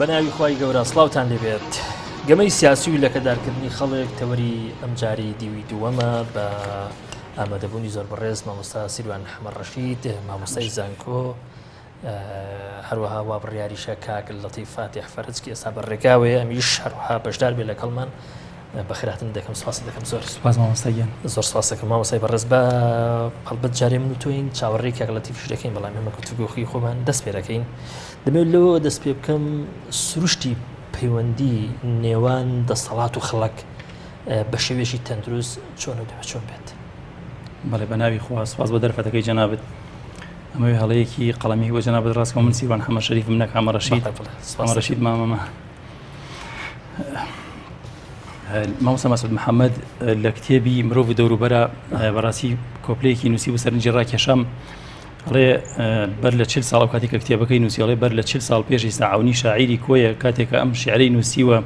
بەناوی خوای گەورە سڵاوتان لێبێت گەمەی سیاسی و لەکەدارکردنی خەڵک تەوەری ئەمجاری دیوی دووەمە بە ئامادەبوونی زۆر بەڕێز مامۆستا سیروان حەمە ڕەشید مامۆستای زانکۆ هەروەها وا بڕیاریشە کاک لەتیف فاتیح فەرج کە ئێستا بە ڕێگاوەیە ئەمیش هەروەها بەشدار بێ لەگەڵمان بەخێرهاتن دەکەم سپاست دەکەم زۆر سپاس مامۆستا گیان. زۆر سپاس دەکەم مامۆستای بەڕێز بە هەڵبەت جارێ من و تۆین چاوەڕێی کاک لەتیفیش دەکەین بەڵام ئێمە گفتوگۆی خۆمان دەست پێ دەکەین دەمەوێت لەوە دەست پێ بکەم سروشتی پەیوەندی نێوان دەسەڵات و خەڵک بە شێوەیەکی تەندروست چۆن و دەبێت چۆن بێت؟ بەڵێ بە ناوی خوا سپاس بۆ دەرفەتەکەی جەنابت. ئەمەوێ هەڵەیەکی قەڵەمی بۆ جەنابت ڕاست کەم من سیروان حەمە شەریفم نەک حەمە ڕەشید حەمە ڕەشید مامەمە مامۆستا مەسعود محەممەد لە کتێبی مرۆڤ و دەوروبەرە بەڕاستی کۆپلەیەکی نووسی بۆ سەرنجی ڕاکێشام ئەڵێ بەر لە چل ساڵ کاتێک کە کتێبەکەی نووسی ئەڵێ بەر لە چل ساڵ پێش ئیستا عەونی شاعیری کۆیە کاتێک کە ئەم شعرەی نووسیوە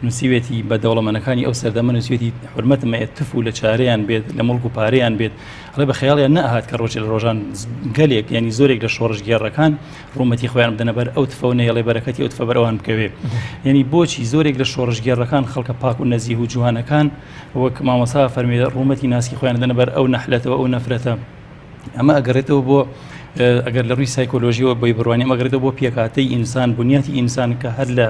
نووسیوێتی بە دەوڵەمەنەکانی ئەو سەردەمە نووسیوێتی حرمەتم ئەیە تف و لە چارەیان بێت لە مڵک و پارەیان بێت ئەڵێ بە خەیاڵیان نەئەهات کە ڕۆژێ لە ڕۆژان گەلێک یعنی زۆرێک لە شۆڕشگێڕەکان ڕوومەتی خۆیان بدەنە بەر ئەو تفە و نەیەڵێ بەرەکەتی ئەو تفە بەر ئەوان بکەوێ یعنی بۆچی زۆرێک لە شۆڕشگێڕەکان خەڵکە پاک و نەزیه و جوانەکان وەک مامۆسا فەرمی ڕوومەتی ناسکی خۆیان دەنە بەر ئەو نەحلەتەوە ئەو نەفرەتە ئەمە ئەگەڕێتەوە بۆ ئەگەر لە ڕووی سایکۆلۆژیەوە بۆی بڕوانیم ئەگەڕێتەوە بۆ پێکهاتەی ئینسان بنیاتی ئینسان کە هەر لە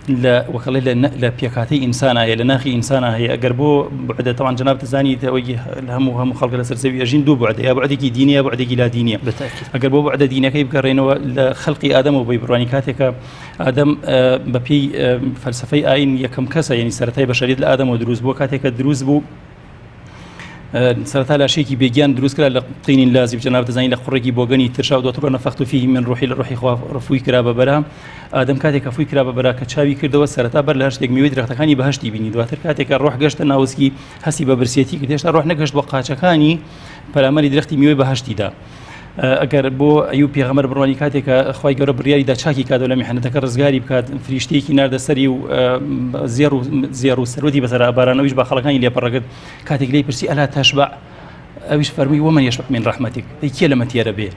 لە وەکەڵێ لە لە پێکهاتەی ئینسان هەیە لە ناخی ئینسان هەیە ئەگەر بۆ بعدە تەوان جەناب دەزانیت ئەوەی لە هەموو هەموو خەڵک لەسەر زەوی ئەژین دوو بعدە یا بعدێکی دینی یا بعدێکی لا دینیە ئەگەر بۆ بعدە دینەکەی بگەڕێنەوە لە خەلقی ئادەمەوە بۆی بڕوانی کاتێکە ئادەم بەپێی فەلسفەی ئاین یەکەم کەسە یعنی سەرەتای بەشەریت لە ئادەمەوە دروست بووە کاتێکە دروست بوو سەرەتا لاشەیەکی بێگیان دروست کرا لە طین لازب جەناب دەزانی لە قوڕێکی بۆگەنی ترشا و دواتر نەفەخت فیه من ڕوحی لە ڕۆحی خوا ڕفوی کرا بە بەرا ئادەم کاتێک کە فوی کرا بە بەرا کە چاوی کردەوە سەرەتا بەر لە هەر شتێک میوەی درەختەکانی بەهەشتی بینی دواتر کاتێک کە ڕۆح گەشتە ناوسکی هەستی بە برسێتی کرد هێشتا ڕۆح نەگەشت بۆ قاچەکانی پەلاماری درەختی میوەی بەهەشتی دا. ئەگەر بۆ ئەیوب پێغەمبەر بڕوانی کاتێک کە خوای گەورە بڕیاری دا چاکی کات و لە میحنەتەکە ڕزگاری بکات فریشتەیەکی ناردە سەری و زێڕ و زێڕ و سەروەتی بەسەر باران ئەویش باخەڵەکانی لێپەڕەکرد کاتێک لێی پرسی ئەلا تەشبع ئەویش فەرمووی ومن یشبع من رحمتک دەی کێ لەمە تێرە بێ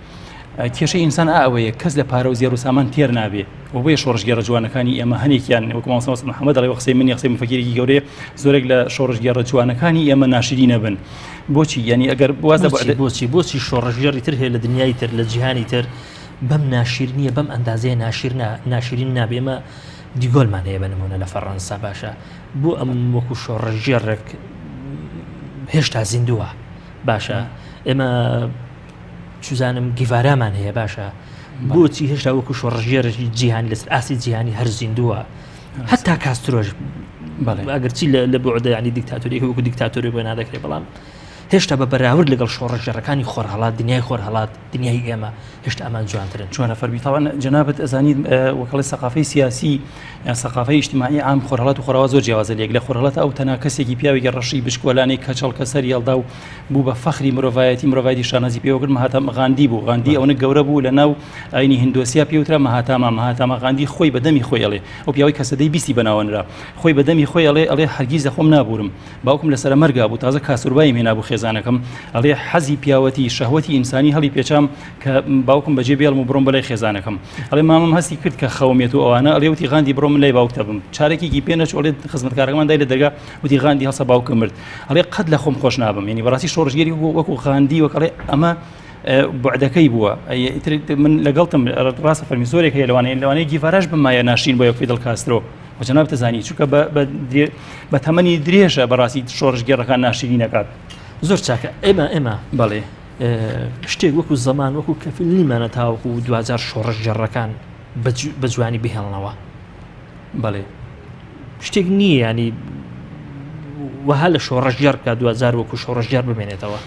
کێشەی ئینسان ئا ئەوەیە کەس لە پارە و زێڕ و سامان تێر نابێ و بۆیە شۆڕشگێڕە جوانەکانی ئێمە هەنێکیان وەک مامۆستا مەسعود محەممەد دەڵێ قسەی من نییە قسەی مفەکیرێکی گەورەیە زۆرێک لە شۆڕشگێڕە جوانەکانی ئێمە ناشرینە بن بۆچی یعنی ئەگەر واز لە بۆچی بۆچی بۆچی شۆڕشگێڕی تر هەیە لە دنیای تر لە جیهانی تر بەم ناشیرنیە بەم ئەندازەیە ناشیر ناشرین نابێ ئێمە دیگۆلمان هەیە بە نمونە لە فەڕەنسا باشە بۆ ئەم وەکو شۆڕشگێڕێک هێشتا زیندووە باشە ئێمە چزانم گیڤارامان هەیە باشە بۆچی هێشتا وەکو شۆڕشگێڕێکی جیهانی لەسەر ئاستی جیهانی هەر زیندووە هەتا کاسترۆش ئەگەرچی لە بۆعدە ینی دیکتاتۆری وەکو دیکتاتۆری بۆ نادەکرێت بەڵام هێشتا بە بەراورد لەگەڵ شۆڕشگێڕەکانی خۆرهەڵات دنیای خۆرهەڵات دنیای ئێمە هێشتا ئەمان جوانترن. جوانە فەرمی تاوان جەنابت ئەزانیت وەکەڵی سەقافەی سیاسی یان سەقافەی ئیجتیماعی عام خۆرهەڵات و خۆراوا زۆر جیاوازە لێک لە خۆرهەڵات ئەو تەنها کەسێکی پیاوێکی ڕەشی بچکۆلانەی کەچەڵ کە سەری هەڵدا و بوو بە فەخری مرۆڤایەتی مرۆڤایەتی شانازی پێوە کرد مەهاتما غاندی بوو غاندی ئەوەنە گەورە بوو لە ناو ئاینی هندۆسیا پێ وترا مەهاتاما مەهاتاما غاندی خۆی بە دەمی خۆی ئەڵێ ئەو پیاوەی کە سەدەی بیستی بەناوەنرا خۆی بە دەمی خۆی ئەڵێ ئەڵێ هەرگیز لە خۆم نابوورم باوکم لە سەرە مەرگا بوو تازە کاسوربایم هێنابوو خێزانەکەم ئەڵێ حەزی پیاوەتی شەهوەتی ئینسانی هەڵی پێچام کە باوکم بەجێ بێڵم و بڕۆم بەلای خێزانەکەم ئەڵێ مامم هەستی کرد کە خەوم یەت و ئەوانە ئەڵێ وتی غاندی بڕۆ من لای باوکتە بم چارێکێکی پێ نەچوو ئەڵێ خزمەتکارەکەمان دای لە دەرگا وتی غاندی هەڵسە باوکم مرد ئەڵێ قەت لە خۆم خۆش نابم یعنی بەڕاستی شۆڕشگێری وەکو غاندی وەک ئەڵێ ئەمە بعدەکەی بووە من لەگەڵتم ڕاستە فەرمی زۆرێک هەیە لەوانەیە لەوانەیە گیڤاراش بمایە ناشرین بۆ یەک فیدڵ کاسترۆ و جەنابت دەزانی چونکە بە تەمەنی درێژە بەڕاستی شۆڕشگێڕەکان ناشرین نەکات. زۆر چاکە ئێمە ئێمە بەڵێ شتێک وەکو زەمان وەکو کەفیل نیمانە تاوەکو دواجار شۆڕشگێڕەکان بە جوانی بهێڵنەوە. بەڵێ شتێک نییە ینی وەها لە شۆڕشگێڕ بکات دواجار وەکو شۆڕشگێڕ بمێنێتەوە.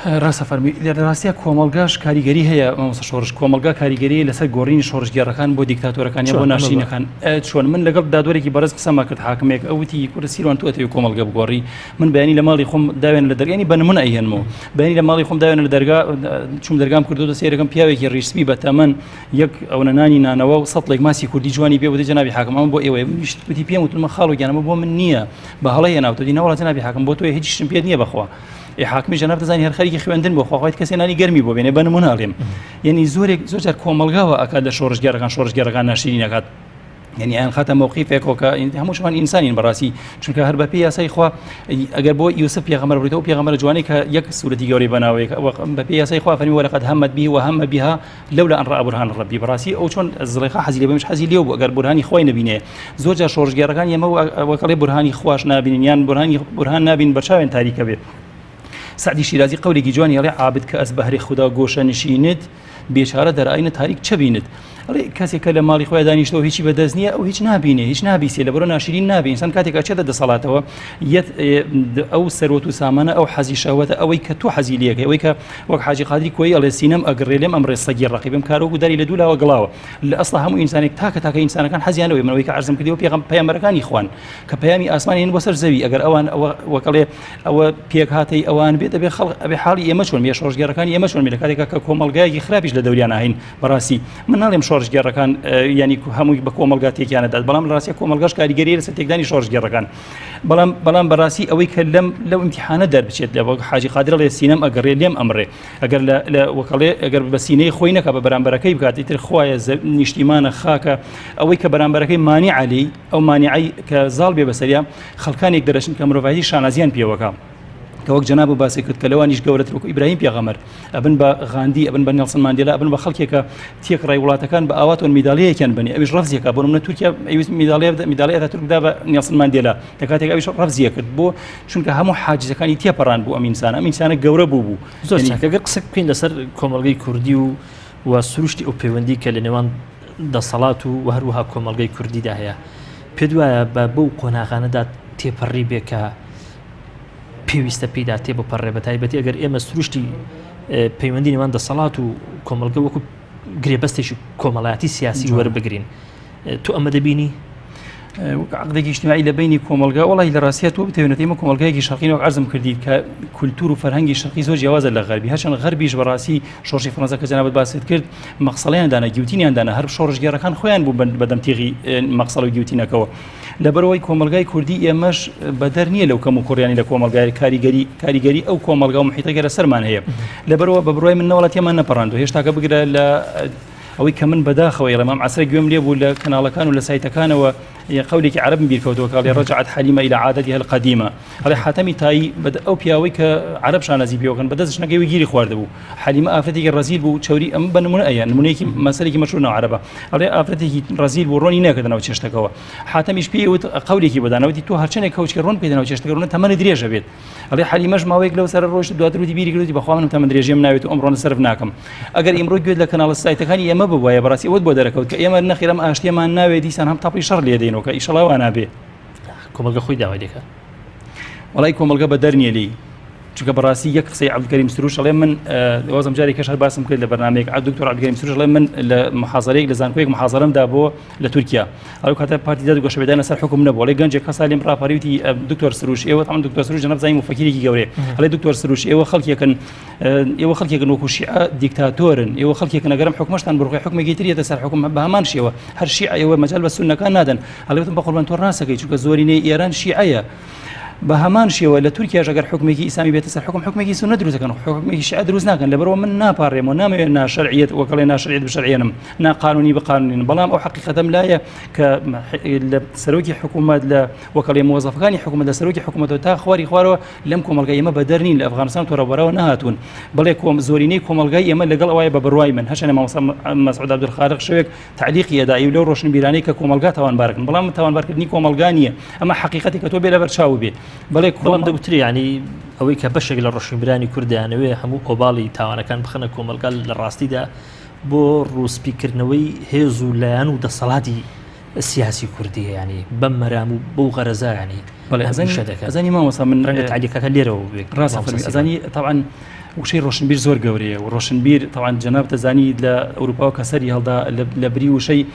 ڕاستە فەرمی لە ڕاستیا کۆمەڵگاش کاریگەری هەیە مامۆستا شۆڕش کۆمەڵگا کاریگەری لەسەر گۆڕینی شۆڕشگێڕەکان بۆ دیکتاتۆرەکان یا بۆ ناشرینەکان چۆن من لەگەڵ دادوەرێکی بەڕێز قسەما کرد حاکمێک ئەو وتی کورە سیروان تۆ ئەتەوێ کۆمەڵگە بگۆڕی من بەیانی لە ماڵی خۆم داوێن لە دەرگا یانی بە نمونە ئەیهێنمەوە بەیانی لە ماڵی خۆم داوێن لە دەرگا چوم دەرگام کردو سەیرەکەم پیاوێکی ڕیشسپی بە تەمەن یەک ئەوەنە نانی نانەوە و سەتڵێک ماسی کوردی جوانی پێ وتی جەنابی حاکم ئەمە بۆ ئێوەیە منیش وتی پێم وتن من خاڵو گیان ئەمە بۆ من نییە بە هەڵە هێناوتە دی نەوەڵا جەنابی حاکم بۆ تۆیە هیچیشم پێت نییە بەخوا ئێ حاکمی جەناب دەزانی هەر خەریکی خوێندن بۆ خوا خۆیت کەسێ نانی گەرمی بۆ بێنێ بە نمونە ئەڵێم یعنی زۆرێک زۆر جار کۆمەڵگاوە ئەکات لە شۆڕشگێڕەکان شۆڕشگێڕەکان ناشرین ئەکات. یعنی ئەیان خاتە مەوقیفێکەوە کە هەمووشمان ئینسانین بەڕاستی، چونکە هەر بەپێی یاسای خوا ئەگەر بۆ یوسف پێغەمبەر بڕیتەوە پێغەمبەر جوانەی کە یەک سوورەتی گەورەی بەناوەیە بەپێی یاسای خوا فەرمی ولقد همت به وهم بها لولا ان رأى برهان ربی. بەڕاستی ئەو چۆن زڵێخا حەزی لێ بەمیش حەزی لێو بوو ئەگەر بورهانی خوای نەبینێ. زۆر جار شۆڕشگێڕەکان ئێمە وەکەڵێ بورهانی خواش نابینن یان بورهانی بورهان نابین بەرچاویان تاریکە بێ. سعدی شیرازی قەولێکی جوانی ئەڵێ عابد کە ئەز بەهری خودا گۆشە نشینت بێچارە دەر ئاینە تاریک چە بینت. ئەڵێ کەسێک کە لە ماڵی خۆی دانیشتەوە هیچی بەدەست نییە ئەو هیچ نابینێ هیچ نابیسێ لە بەرە ناشرین نابێ. ئینسان کاتێک ئەچێتە دەسەڵاتەوە یەت ئەو سەروەت و سامانە ئەو حەزی شەهوەتە ئەوەی کە تۆ حەزی لێکەی ئەوەی کە وەک حاجی قادری کۆیی ئەڵێ سینەم ئەگڕێ لێم ئەمڕێ سەگی ڕەقیبم کارۆک و داری لە دوو لاوە گڵاوە. لە ئەسڵا هەموو ئینسانێک تاکە تاکە ئینسانەکان حەزیان لەوەی منەوەی کە عەرزم کردیەوە پێغەم پەیامبەرەکانی خوان کە پەیامی ئاسمانیان بۆ سەر زەوی ئەگەر ئەوان ئەوە وەکەڵێ ئەوە پێکهاتەی ئەوان بێت دەبێ خەڵک ئەبێ حاڵی ئێمە چۆن بێ شۆڕشگێڕەکانی ئێمە چۆن بێ لە کاتێکا کە کۆمەڵگایەکی خراپیش لە دەوریان هەین. بەڕاستی من ناڵێم شۆڕشگێڕەکان ینی هەمووی بە کۆمەڵگا تێکیانە دات، بەڵام ڕاستە کۆمەڵگەش کاریگەری لەسەر تێکدانی شۆڕشگێڕەکان. بەڵام بەڵام بەڕاستی ئەوەی کە لەم لەو ئیمتیحانە دەربچێت لە وەک حاجی قادر ئەڵێ سینەم ئەگەڕێ لێم ئەمڕێ ئەگەر لە وەکەڵێ ئەگەر بە سینەی خۆی نەکا بە بەرامبەرەکەی بکات ئیتر خوایە نیشتیمانە خاکە ئەوەی کە بەرامبەرەکەی مانی عەلی ئەو مانیعەی کە زاڵ بێ بەسەریا خەڵکانێک دەرەچن کە مرۆڤایەتی شانازیان پێوەکە. کە وەک جەناب و باسی کرد کە لەوانیش گەورەتر وەکو ئیبراهیم پێغەمبەر ئەبن بە غاندی ئەبن بە نێڵسن ماندێلا ئەبن بە خەڵکێکە تێکڕای وڵاتەکان بە ئاواتۆن میدالیەکیان بنی ئەویش ڕەفزیەکە بۆ منە تورکیا ئەویست میدالیە میدالیە ئەتاتورک دا بە نێڵسن ماندێلا لە کاتێک ئەویش ڕەفزیە کرد بۆ چونکە هەموو حاجزەکانی تێپەڕان بوو ئەم ئینسانە ئەم ئینسانە گەورە بوو بوو. زۆر چاک ئەگەر قسە بکەین لەسەر کۆمەڵگەی کوردی و و سروشتی ئەو پەیوەندی کە لە نێوان دەسەڵات و و هەروەها کۆمەڵگەی کوردیدا هەیە پێت وایە بە بەو قۆناغانەدا تێپەڕی بێ کە پێویستە پێیدا تێبپەڕێ بە تایبەتی ئەگەر ئێمە سروشتی پەیوەندی نێوان دەسەڵات و کۆمەڵگە وەکو گرێبەستێکی کۆمەڵایەتی سیاسی وەربگرین تۆ ئەمە دەبینی؟ وەک عقدێکی اجتماعی لە بینی کۆمەڵگا وڵی لە ڕاستیە تۆ بتەوێنێت ئێمە کۆمەڵگایەکی شەرقین وەک عەرزم کردی کە کولتور و فەرهەنگی شەرقی زۆر جیاوازە لە غەربی، هەرچەند غەربیش بەڕاستی شۆڕشی فەرەنسا کە جەنابت باست کرد مەقسەڵیان دانا گیوتینیان دانا هەر شۆڕشگێڕەکان خۆیان بوو بەدەم تیغی مەقسەڵ و گیوتینەکەوە. لەبەرئەوەی کۆمەڵگای کوردی ئێمەش بەدەر نییە لەو کەم و کوڕیانی لە کۆمەڵگای کاریگەری کاریگەری ئەو کۆمەڵگا و محیطەکە لەسەرمان هەیە. لەبەرئەوە بە بڕوای من نەوەڵا تێمان نەپەڕاندووە هێشتاکە بگرە لە ئەوەی کە من بەداخەوە ئەڵێم ئەم عەسرە گوێم لێ بوو لە کەناڵەکان و لە سایتەکانەوە قەولێکی عەرەبم بیرکەوتەوە کە ئەڵێ رجعت حلیمە الی عادتها القدیمە ئەڵێ حاتەمی تایی ئەو پیاوەی کە عەرەب شانازی پێوەکەن بەدەست ژنەکەی و گیری خواردبوو حەلیمە ئافرەتێکی ڕەزیل بوو چەوری ئەم بە نمونە ئەیە نمونەیەکی مەسەلێکی مەشهور ناو عەرەبە ئەڵێ ئافرەتێکی ڕەزیل بوو ڕۆنی نەکردە ناو چێشتەکەوە حاتەمیش پێی وت قەولێکی بۆ دانا وتی تۆ هەرچەندێک کەوچکی ڕۆن بکەیتە ناو چێشتەکە ڕۆنە تەمەنی درێژە بێت ئەڵێ حەلیمەش ماوەیەک لەو سەرە ڕۆیشت دواتر وتی بیری کردوتی بەخوا منم تەمەن درێژیم ناوێت و ئەم ڕۆنە سەرف ناکەم ئەگەر ئیمڕۆ گوێت لە کەناڵە سایتەکانی ئێمە ببوایە بەڕاستی ئەوەت بۆ دەرەکەوت کە ئێمە نەخێر ئەم ئاشتیەمان ناوێت دیسان هەم تەپڵی شەڕ لێدەینەوە کە ئیشەڵا وا نابێ. کۆمەڵگە خۆی داوای دەکات. وەڵای کۆمەڵگە بەدەر نییە لێی چونکە بەڕاستی یەک قسەی عەبدولکەریم سروش ئەڵێ من وازم جارێک کەش هەر باسم کرد لە بەرنامەیەک دکتۆر عەبدولکەریم سروش ئەڵێ من لە محازەرەیەک لە زانکۆیەک محازەرەم دا بۆ لە تورکیا ئەو کاتە پارتی داد و گەشەپێدان لەسەر حکوم نەبوو ئەڵێ گەنجێک هەستا لێم ڕاپەڕی وتی دکتۆر سروش ئێوە تەمەن دکتۆر سروش جەناب زانی موفەکیرێکی گەورەیە ئەڵێ دکتۆر سروش ئێوە خەڵکێکن ئێوە خەڵکێکن وەکو شیعە دیکتاتۆرن ئێوە خەڵکێکن ئەگەرم حکومەشتان بڕوخێ حکومێکی تر یەتە سەر حکوم بە هەمان شێوە هەر شیعە ئێوە مەجال بە سوننەکان نادەن ئەڵێ وتم بەقوربان تۆ ڕاستەکەی چونکە زۆرینەی ئێران شیعەیە بە هەمان شێوە لە تورکیاش ئەگەر حکومێکی ئیسلامی بێتە سەر حکوم حکومێکی سوننە دروست دەکەن حکومێکی شیعە دروست ناکەن لەبەرەوە من ناپاڕێم و نامەوێت ناشەرعیەت وەکەڵێ ناشەرعیەت بشەرعێنم ناقانونی بقانونین بەڵام ئەو حەقیقەتەم لایە کە لە سەرۆکی حکوومەت لە وەکەڵێ مۆزەفەکانی حکوومەت لە سەرۆکی حکوومەتەوە تا خواری خوارەوە لەم کۆمەڵگای ئێمە بەدەر نین لە ئەفغانستان تۆرەبەرەوە نەهاتوون بەڵێ کۆم زۆرینەی کۆمەڵگای ئێمە لەگەڵ ئەوەیە بە بڕوای من هەشەنە مامۆستا مەسعود عەبدولخالق شەوێک تەعلیقی ئەدایی و لەو ڕۆشنبیرانەی کە کۆمەڵگا تاوانبارکن بەڵام تاوانبارکردنی کۆمەڵگا نییە ئەمە حەقیقەتێک کە تۆ بێ لەبەر چاو بێ بەڵێ بەڵام دەگوترێ یعنی ئەوەی کە بەشێک لە ڕۆشنبیرانی کورد دەیانەوێ هەموو ئۆباڵی تاوانەکان بخەنە کۆمەڵگا لە ڕاستیدا بۆ ڕووسپیکردنەوەی هێز و لایەن و دەسەڵاتی سیاسی کوردی ینی بەم مەرام و بەو غەرەزە ینی بەڵێ ئەزانی دەکەن ئەزانی مامۆستا من ڕەنگە تعلیقەکە لێرەوە بێت ڕاستە فەرمی ئەزانی طبعا وشەی ڕۆشنبیر زۆر گەورەیە و ڕۆشنبیر طبعا جەناب دەزانی لە ئەوروپاوە کە سەری هەڵدا لە بری وشەی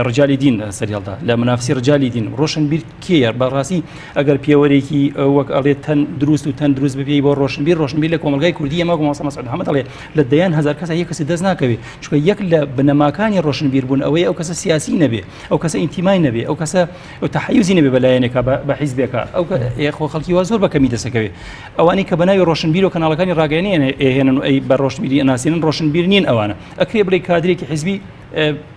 ڕجالی دین سەری هەڵدا لە منافسی ڕجالی دین ڕۆشنبیر کێیە بەڕاستی ئەگەر پێوەرێکی وەک ئەڵێ تەن دروست و تەن دروست ببی بۆ ڕۆشنبیر ڕۆشنبیر لە کۆمەڵگای کوردی ئێمە مامۆستا مەسعود محەمەد ئەڵێ لە دەیان هەزار کەسە یەک کەسی دەست ناکەوێ چونکە یەک لە بنەماکانی ڕۆشنبیر بوون ئەوەیە ئەو کەسە سیاسی نەبێ ئەو کەسە ئینتیمای نەبێ ئەو کەسە ئەو تەحەیوزی نەبێ بە لایەنێکا بە حیزبێکا ئەو خۆ خەڵکی وا زۆر بە کەمی دەسەکەوێ ئەوانەی کە بە ناوی ڕۆشنبیر و کەناڵەکانی ڕاگەیەنێ. ئێهێنن و ئەی بە ڕۆشنبیری ئەناسێنن ڕۆشنبیر نین ئەوانە. ئەکرێ بڵێی کادرێکی حیزبی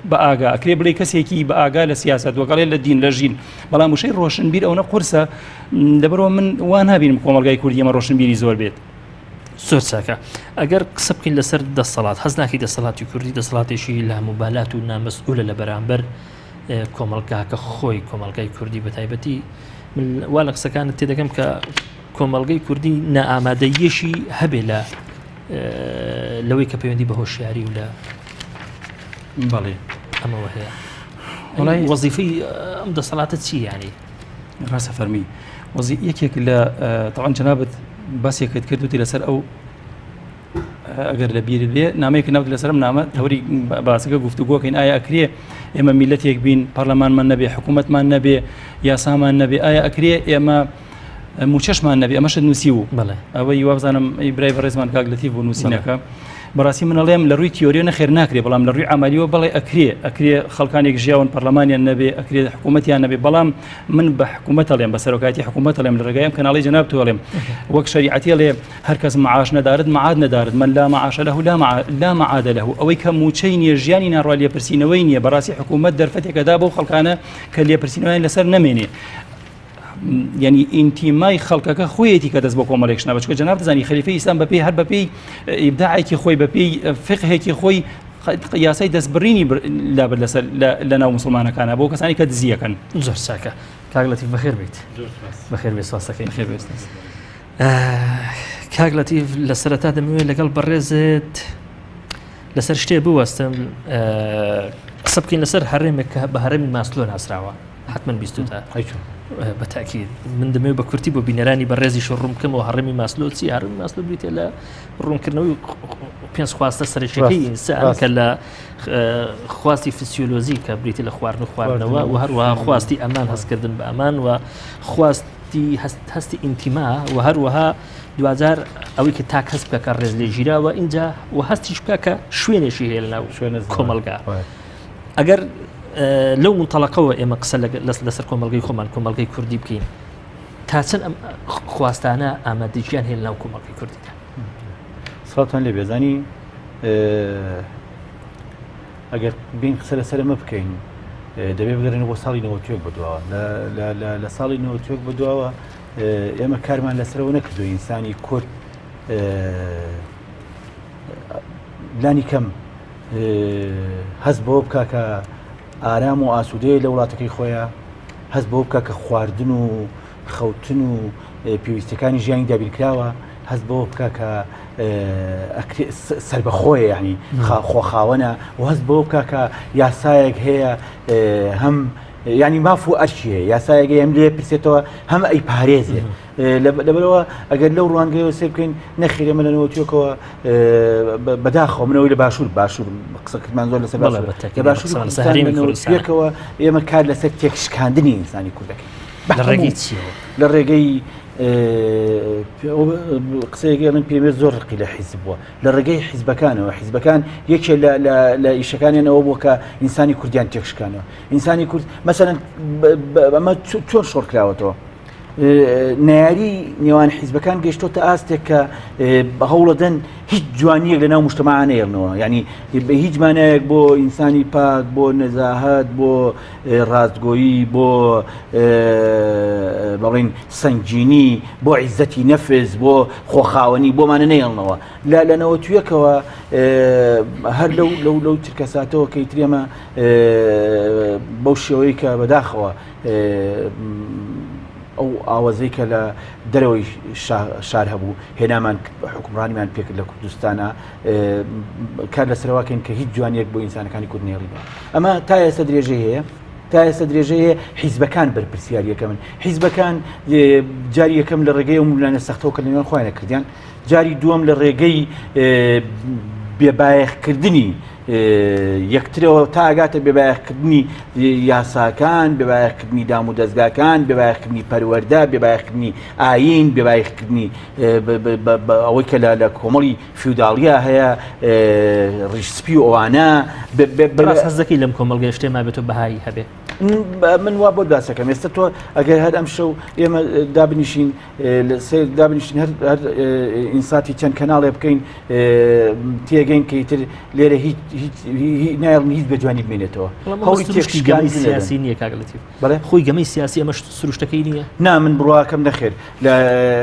بە ئاگا، ئەکرێ بڵێی کەسێکی بە ئاگا لە سیاسەت وەگەڵێ لە دین لە ژین، بەڵام وشەی ڕۆشنبیر ئەوەنە قورسە لەبەرەوە من وا نابینم کۆمەڵگای کوردی ئەمە ڕۆشنبیری زۆر بێت. زۆر چاکە ئەگەر قسە بکەین لەسەر دەسەڵات هەست ناکەی دەسەڵاتی کوردی دەسەڵاتێکی لاموبالات و نامەسئولە لە بەرامبەر کۆمەڵگاکە خۆی کۆمەڵگای کوردی بە تایبەتی من وا لە قسەکانت تێدەگەم کە کۆمەڵگەی کوردی نائامادەییەشی هەبێ لە لەوەی کە پەیوەندی بە هۆشیاری و لە بەڵێ ئەمەوە هەیە وڵی وەزیفەی ئەم دەسەڵاتە چی ینی ڕاستە فەرمی وەزی یەکێک لە تەوان جەنابەت باسێکت کردوتی لەسەر ئەو ئەگەر لە بیرت بێ نامەیەک ناوت لەسەرم نامە تەوری باسەکە گفتوگۆکەین ئایا ئەکرێ ئێمە میلەتێک بین پەرلەمانمان نەبێ حکوومەتمان نەبێ یاسامان نەبێ ئایا ئەکرێ ئێمە موچەشمان نەبێ ئەمەشت نووسی و ئەوەی وابزانم ئەی برای بەڕێزمان کاک لەتیف بوو نووسینەکە بەڕاستی من ئەڵێم لە ڕووی تیۆریەوە نەخێر ناکرێ بەڵام لە ڕووی عملیەوە بەڵێ ئەکرێ ئەکرێ خەڵکانێک ژیاون پەرلەمانیان نەبێ ئەکرێ حکوومەتیان نەبێ بەڵام من بە حکوومەت ئەڵێم بە سەرۆکایەتی حکوومەت ئەڵێم لە ڕێگای ئەم کەناڵی جەناب تۆ ئەڵێم وەک شەریعەتی ئەڵێ هەر کەس معاش ندارد معاد ندارد من لا معاش له لا لا معاد له ئەوەی کە مووچەی نییە ژیانی ناڕوا لێپرسینەوەی نییە بەڕاستی حکوومەت دەرفەتێکە دا بەو خەڵکانە کە لێپرسینەوەیان لەسەر نەمێنێ یعنی ئینتیمای خەڵکەکە خۆیەتی کە دەست بۆ کۆمەڵێک شنە بەچکە جەناب دەزانی خەلیفەی ئیسلام بەپێی هەر بەپێی ئیبداعێکی خۆی بەپێی فقهێکی خۆی یاسای دەستبڕینی لابرد لەسەر لە ناو مسلمانەکانە بۆ کەسانی کە دزیەکەن. زۆر چاکە کاک لەتیف بەخێر بیت. بەخێر بێ سوپاس دەکەین. بەخێر بێت. کاک لەتیف لە سەرەتا دەمەوێت لەگەڵ بەڕێزت لەسەر شتێ بوەستم قسە بکەین لەسەر هەرێمێک کە بە هەرێمی ماسلۆ ناسراوە. حتمما بیستوتە بە تاکید من دەمەوێت بە کورتی بۆ بینەرانی بەڕێزیش ڕوون بکەمەوە هەڕێمی ماسلۆ چی هەڕێمی ماسلۆ بریتە لە ڕوونکردنەوەی پێنج خواستە سەرەکیەکەی ئینسان کە لە خواستی فسیۆلۆزی کە بریتە لە خواردن و خواردنەوە و هەروەها خواستی ئەمان هەستکردن بە ئەمان و خواستی هەستی ئینتیما و هەروەها دواجار ئەوەی کە تاک هەست بکە کە ڕێز لێ گیراوە اینجا و هەستیش بکە کە شوێنێکی هەیە لەناو کۆمەڵگا. ئەگەر لەو منتەڵەقەوە ئێمە قسە لەسەر کۆمەڵگەی خۆمان کۆمەڵگەی کوردی بکەین تا چەند ئەم خواستانە ئامادەگیان هەیە لەناو کۆمەڵگەی کوردیدا؟ سڵاوتان لێ بێزانی ئەگەر بین قسە لەسەر ئەمە بکەین دەبێ بگەڕێن بۆ ساڵی 91 بەدواوە لە ساڵی 91 بەدواوە ئێمە کارمان لەسەرەوە نەکردو ئینسانی کورد لانی کەم هەست بەوە بکە کە ئارام و ئاسوودەیە لە وڵاتەکەی خۆیان هەست بەوە بکە کە خواردن و خەوتن و پێویستەکانی ژیانی دابینکراوە هەست بەوە بکە کە سربەخۆیە ینی خۆخاوەنە و هەست بەوە بکە کە یاسایەک هەیە هەم ینی ماف و ئەرکی هەیە یاسایەک هەم لێ پرسێتەوە هەم ئەی پارێزێ لەبەرەوە ئەگەر لەو ڕوانگەیەوە سێ بکەین نەخێر ئێمە لە نەوەتیەکەوە بەداخەوە منەوەی لە باشوور باشوور قسەکردمان زۆر لەسەر لە باشوور کوردستانەوە ئێمە کار لەسەر تێکشکاندنی ئینسانی کوردەکەین لە ڕێگەی چیەوە؟ لە ڕێگەی قسەیەک ئەڵێن پێمێ زۆر ڕقی لە حیزب بووە لە ڕێگەی حیزبەکانەوە حیزبەکان یەکێ لە ئیشەکانیانەوە بووە کە ئینسانی کوردیان تێکشکانەوە ئینسانی کورد مەسەلەن ئەمە چۆن شۆڕکراوەتەوە نەیاری نێوان حیزبەکان گەشتۆتە ئاستێک کە هەوڵەدەن هیچ جوانیەک لە ناو مشتمەعا نەیەڵنەوە ینی هیچ مانایەک بۆ ئینسانی پاک بۆ نەزاهەت بۆ ڕاستگۆیی بۆ بەڵین سنگینی بۆ عیزەتی نەفس بۆ خۆخاوەنی بۆمانە نەیەڵنەوە لە لەنەوە تویەکەوە هەر لەو لەو لەو چرکەساتەوە کە ئیترێمە بەو شێوەیە کە بەداخەوە ئەو ئاوەزەی کە لە دەرەوەی شار هەبوو هێنامان حکومڕانیمان پێکرد لە کوردستانە کار لەسەرواکەین کە هیچ جوانیەک بۆ ئینسانەکانی کورد نێڵینەوە ئەمە تا ئێستا درێژەی هەیە تا ئێستا درێژەی هەیە حیزبەکان بەرپرسیار یەکەمن حیزبەکان جاری یەکەم لە ڕێگەی ئەو ململانێ سەختەوە کە لەنێوان خۆیانە کردیان جاری دووەم لە ڕێگەی بێبایەخکردنی یەکترەوە تا ئەگاتە بێبایەخکردنی یاساکان، بێبایەخکردنی دام و دەزگاکان، بێبایەخکردنی پەروەردە، بێبایەخکردنی ئایین، بێبایەخکردنی ئەوەی کە لە کۆمەڵی فیوداڵیە هەیە، ڕیش سپی و ئەوانە. ڕاست هەست دەکەی لەم کۆمەڵگەیە شتێ مابێتەوە بەهایی هەبێ؟ من وا بۆ باسەکەم ئێستا تۆ ئەگەر هەر ئەم شەو ئێمە دابنیشین سەیر دابنیشین هەر هەر ئینساتی چەند کەناڵێ بکەین تێگەین کە ئیتر لێرە هیچ هیچ نایڵن هیچ بە جوانی بمێنێتەوە. هەوڵی تێکشکانی سیاسی نییە کاک لەتیف. بەڵێ خۆی گەمەی سیاسی ئەمەش سروشتەکەی نییە؟ نا من بڕواکەم نەخێر لە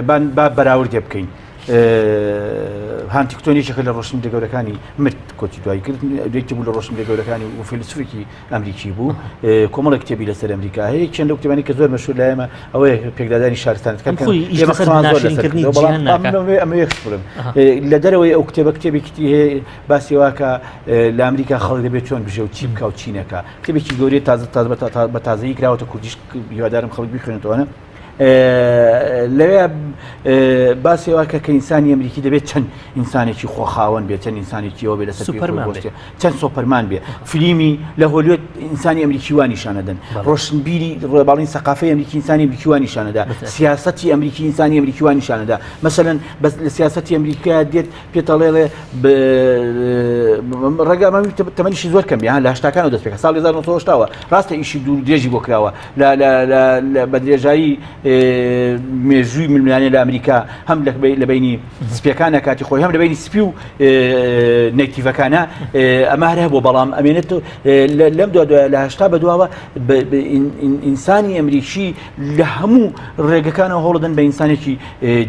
بان با بەراوردێ بکەین. هانتیکتۆن یەکێکە لە ڕۆشنبیرە گەورەکانی مرد کۆچی دوایی کرد یەکێک بوو لە ڕۆشنبیرە گەورەکانی و فیلسوفێکی ئەمریکی بوو کۆمەڵێک کتێبی لەسەر ئەمریکا هەیە چەند لەو کتێبانی کە زۆر مەشهور لای ئێمە ئەوەیە پێکدادانی شارستانەکان ئەمە بڵێم لە دەرەوەی ئەو کتێبە کتێبێکی تری هەیە باسی واکە لە ئەمریکا خەڵک دەبێت چۆن بژێ و چی بکا و چی نەکا کتێبێکی گەورەی تازە تازە بە تازەیی کراوەتە کوردیش هیوادارم خەڵک بیخوێنێتەوە لەوێ باسی وا کە کە ئینسانی ئەمریکی دەبێت چەند ئینسانێکی خۆخاوەن بێت چەند ئینسانێکیەوە بێت لەسەر سوپەرمان بۆستێ چەند سۆپەرمان بێ فلیمی لە هۆلیۆد ئینسانی ئەمریکی وا نیشانەدەن ڕۆشنبیری ڕێباڵین سەقافەی ئەمریکی ئینسانی ئەمریکی وا نیشانەدا سیاسەتی ئەمریکی ئینسانی ئەمریکی وا نیشانەدا مەسەلەن بەس لە سیاسەتی ئەمریکا دێت پێتەڵێڵێ ڕێگا تەمەنیشی زۆر کەم بیان لە هەشتاکانەوە دەست پێکە ساڵی 1970ەوە ڕاستە ئیشی دوور درێژی بۆ کراوە بە درێژایی مێژووی ململانێ لە ئەمریکا هەم لە بینی سپیەکانە کاتی خۆی هەم لە بینی سپی و native ەکانە ئەمە هەر هەبوو بەڵام ئەمێنێت لەم دو لە هەشتا بە دواوە ئینسانی ئەمریکی لە هەموو ڕێگەکانەوە هەوڵدەن بە ئینسانێکی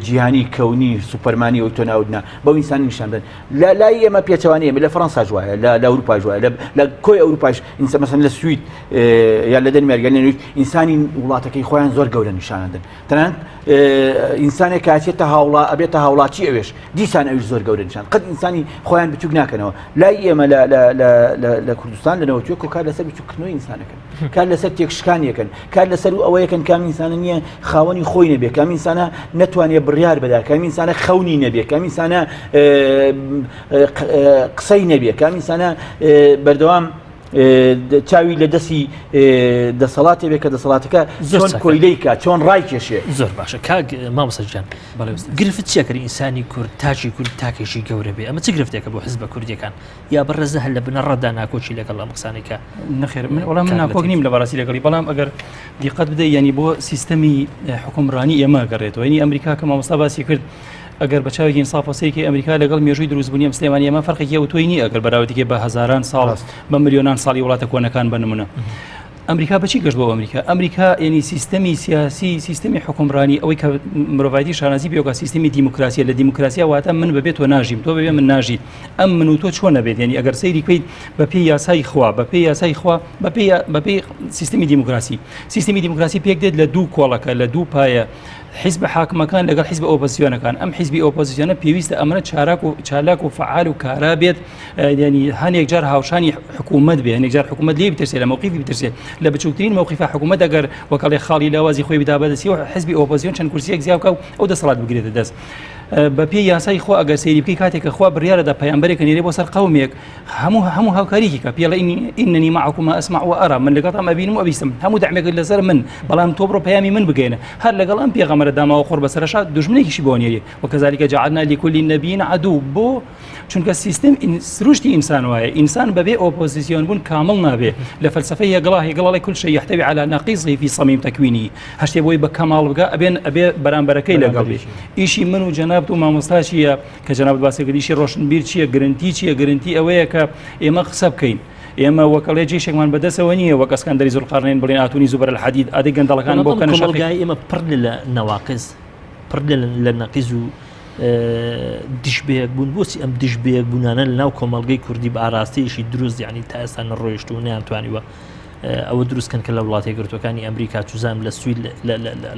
جیهانی کەونی سوپەرمانی ئەو تۆ ناودنا بەو ئینسانی نیشاندن لە لای ئێمە پێچەوانەیە ئێمە لە فەرەنساش وایە لە لە ئەوروپاش وایە لە لە کۆی ئەوروپاش ئینسان مەسەن لە سوید یا لە دەنمارک یا لە نەرویج ئینسانی وڵاتەکەی خۆیان زۆر گەورە نیشانەدەن تەنانەت ئینسانێک کاتێتە هاوڵا ئەبێتە هاوڵاتی ئەوێش دیسان ئەویش زۆر گەورە نیشان قەت ئینسانی خۆیان بچوک ناکەنەوە لای ئێمە لە لە لە لە کوردستان لە نەوەتوێ کۆ کار لەسەر بچوککردنەوەی ئینسانەکەن کار لەسەر تێکشکانیەکەن کار لەسەر و ئەوەیەکەن کام ئینسانە نییە خاوەنی خۆی نەبێ کام ئینسانە نەتوانێ بڕیار بدا کام ئینسانە خەونی نەبێ کام ئینسانە قسەی نەبێ کام ئینسانە بەردەوام چاوی لە دەستی دەسەڵاتێ بێ کە دەسەڵاتەکە زۆر کۆیلەی کە چۆن ڕای کێشێ زۆر باشە کاک مامۆستا گیان گرفت چیە کە ئینسانی کورد تاکی کورد تاکێکی گەورە بێ ئەمە چ گرفتێکە بۆ حزبە کوردیەکان یا بەڕێزە هەر لە بنەڕەتدا ناکۆکی لەگەڵ ئەم قسانەی کە نەخێر من وەڵام من ناکۆک نیم لە بەڕاستی لەگەڵی بەڵام ئەگەر دیقەت بدەی یعنی بۆ سیستەمی حکومڕانی ئێمە گەڕێتەوە یعنی ئەمریکا کە مامۆستا باسی کرد ئەگەر بە چاوێکی ئینسافەوە سەیرکەی ئەمریکا لەگەڵ مێژووی دروستبوونی ئەم سلێمانی ئێمە فەرقێکی ئەوتۆی نییە ئەگەر بەراوردی بە هەزاران ساڵ بە ملیۆنان ساڵی وڵاتە کۆنەکان بە نمونە. ئەمریکا بەچی گەشت بۆ ئەمریکا ئەمریکا ینی سیستەمی سیاسی سیستەمی حکومڕانی ئەوەی کە مرۆڤایەتی شانازی پێوەکە سیستمی دیموکراسیە لە دیموکراسیا واتە من بەبێت تۆ ناژیم تۆ بەبێ من ناژیت ئەم من و تۆ چۆن نەبێت ینی ئەگەر سەیری بکەیت بە پێی یاسای خوا بە پێی یاسای خوا بە پێی بە پێی سیستمی دیموکراسی سیستمی دیموکراسی پێک دێت لە دوو کۆڵەکە لە دوو پایە حیزب حاکمەکان لەگەڵ حیزب ئۆپۆزیسیۆنەکان ئەم حیزبی ئۆپۆزیسیۆنە پێویستە ئەمرە چاراک و چالاک و فعال و کارا بێت ینی هەنێک جار هاوشانی حکوومەت بێ هەنێک جار حکوومەت لێ بترسێ لە مووقفی بترسێ لە بچووکترین مووقفە حکوومەت ئەگەر وەکەڵێ خاڵی لاوازی خۆی بدا بەدەستی و حزبی ئۆپۆزیسیۆن چەند کورسیەک زیاد بکا و ئەو دەسەڵات بگرێتە دەست. بە پێی یاسای خوا ئەگەر سەیری بکەی کاتێک کە خوا بڕیارەدا پەیامبەرێک نێرێ بۆ سەر قەومێک هەموو هەموو هاوکاریکی کە پێڵێ ئیننی معکما ئەسمع و ئەرا من لەگەڵتان ئەبینم و ئەبیستم هەموو دەعمێکت لەسەر من بەڵام تۆ بڕۆ پەیامی من بگەینە هەر لەگەڵ ئەم پێغەمبەرە داماوە قوڕ بەسەرەشا دوژمنێکیشی بۆ نێری وکذلك جعلنا لكل نبي عدو بۆ چونکە سیستم سروشتی ئینسان وایە ئینسان بەبێ ئۆپۆزیسیۆن بوون کامڵ نابێ لە فەلسفەی هێگڵا هێگڵ ئەڵێ كل شيء يحتوي على نقيضه في صميم تكوينه هەشتێ بۆی بە کەماڵ بگا ئەبێن ئەبێ بەرامبەرەکەی لەگەڵ بێ ئیشی من و جەنابت و مامۆستا چییە کە جەنابت باسی کرد ئیشی ڕۆشنبیر چییە گرنتی چییە گرنتی ئەوەیە کە ئێمە قسە بکەین ئێمە وەکەڵێ جێشێکمان بەدەستەوە نییە وەک ئەسکەندەری زوڵقەرنەین بڵێن ئاتونی زوبەر الحدید ئادەی گەندەڵەکان بۆ بکەنە شەقی. کۆمەڵگای ئێمە پڕ لە نەواقز پڕ لە نەقیز و دژ بەیەک بوون بۆچی ئەم دژ بەیەک بوونانە لە ناو کۆمەڵگەی کوردی بە ئاراستەیەکی دروست یعنی تا ئێستا نەڕۆیشت و نەیانتوانیوە ئەوە دروستکەن کە لە وڵاتی یەکگرتووەکانی ئەمریکا چوزانم لە سوید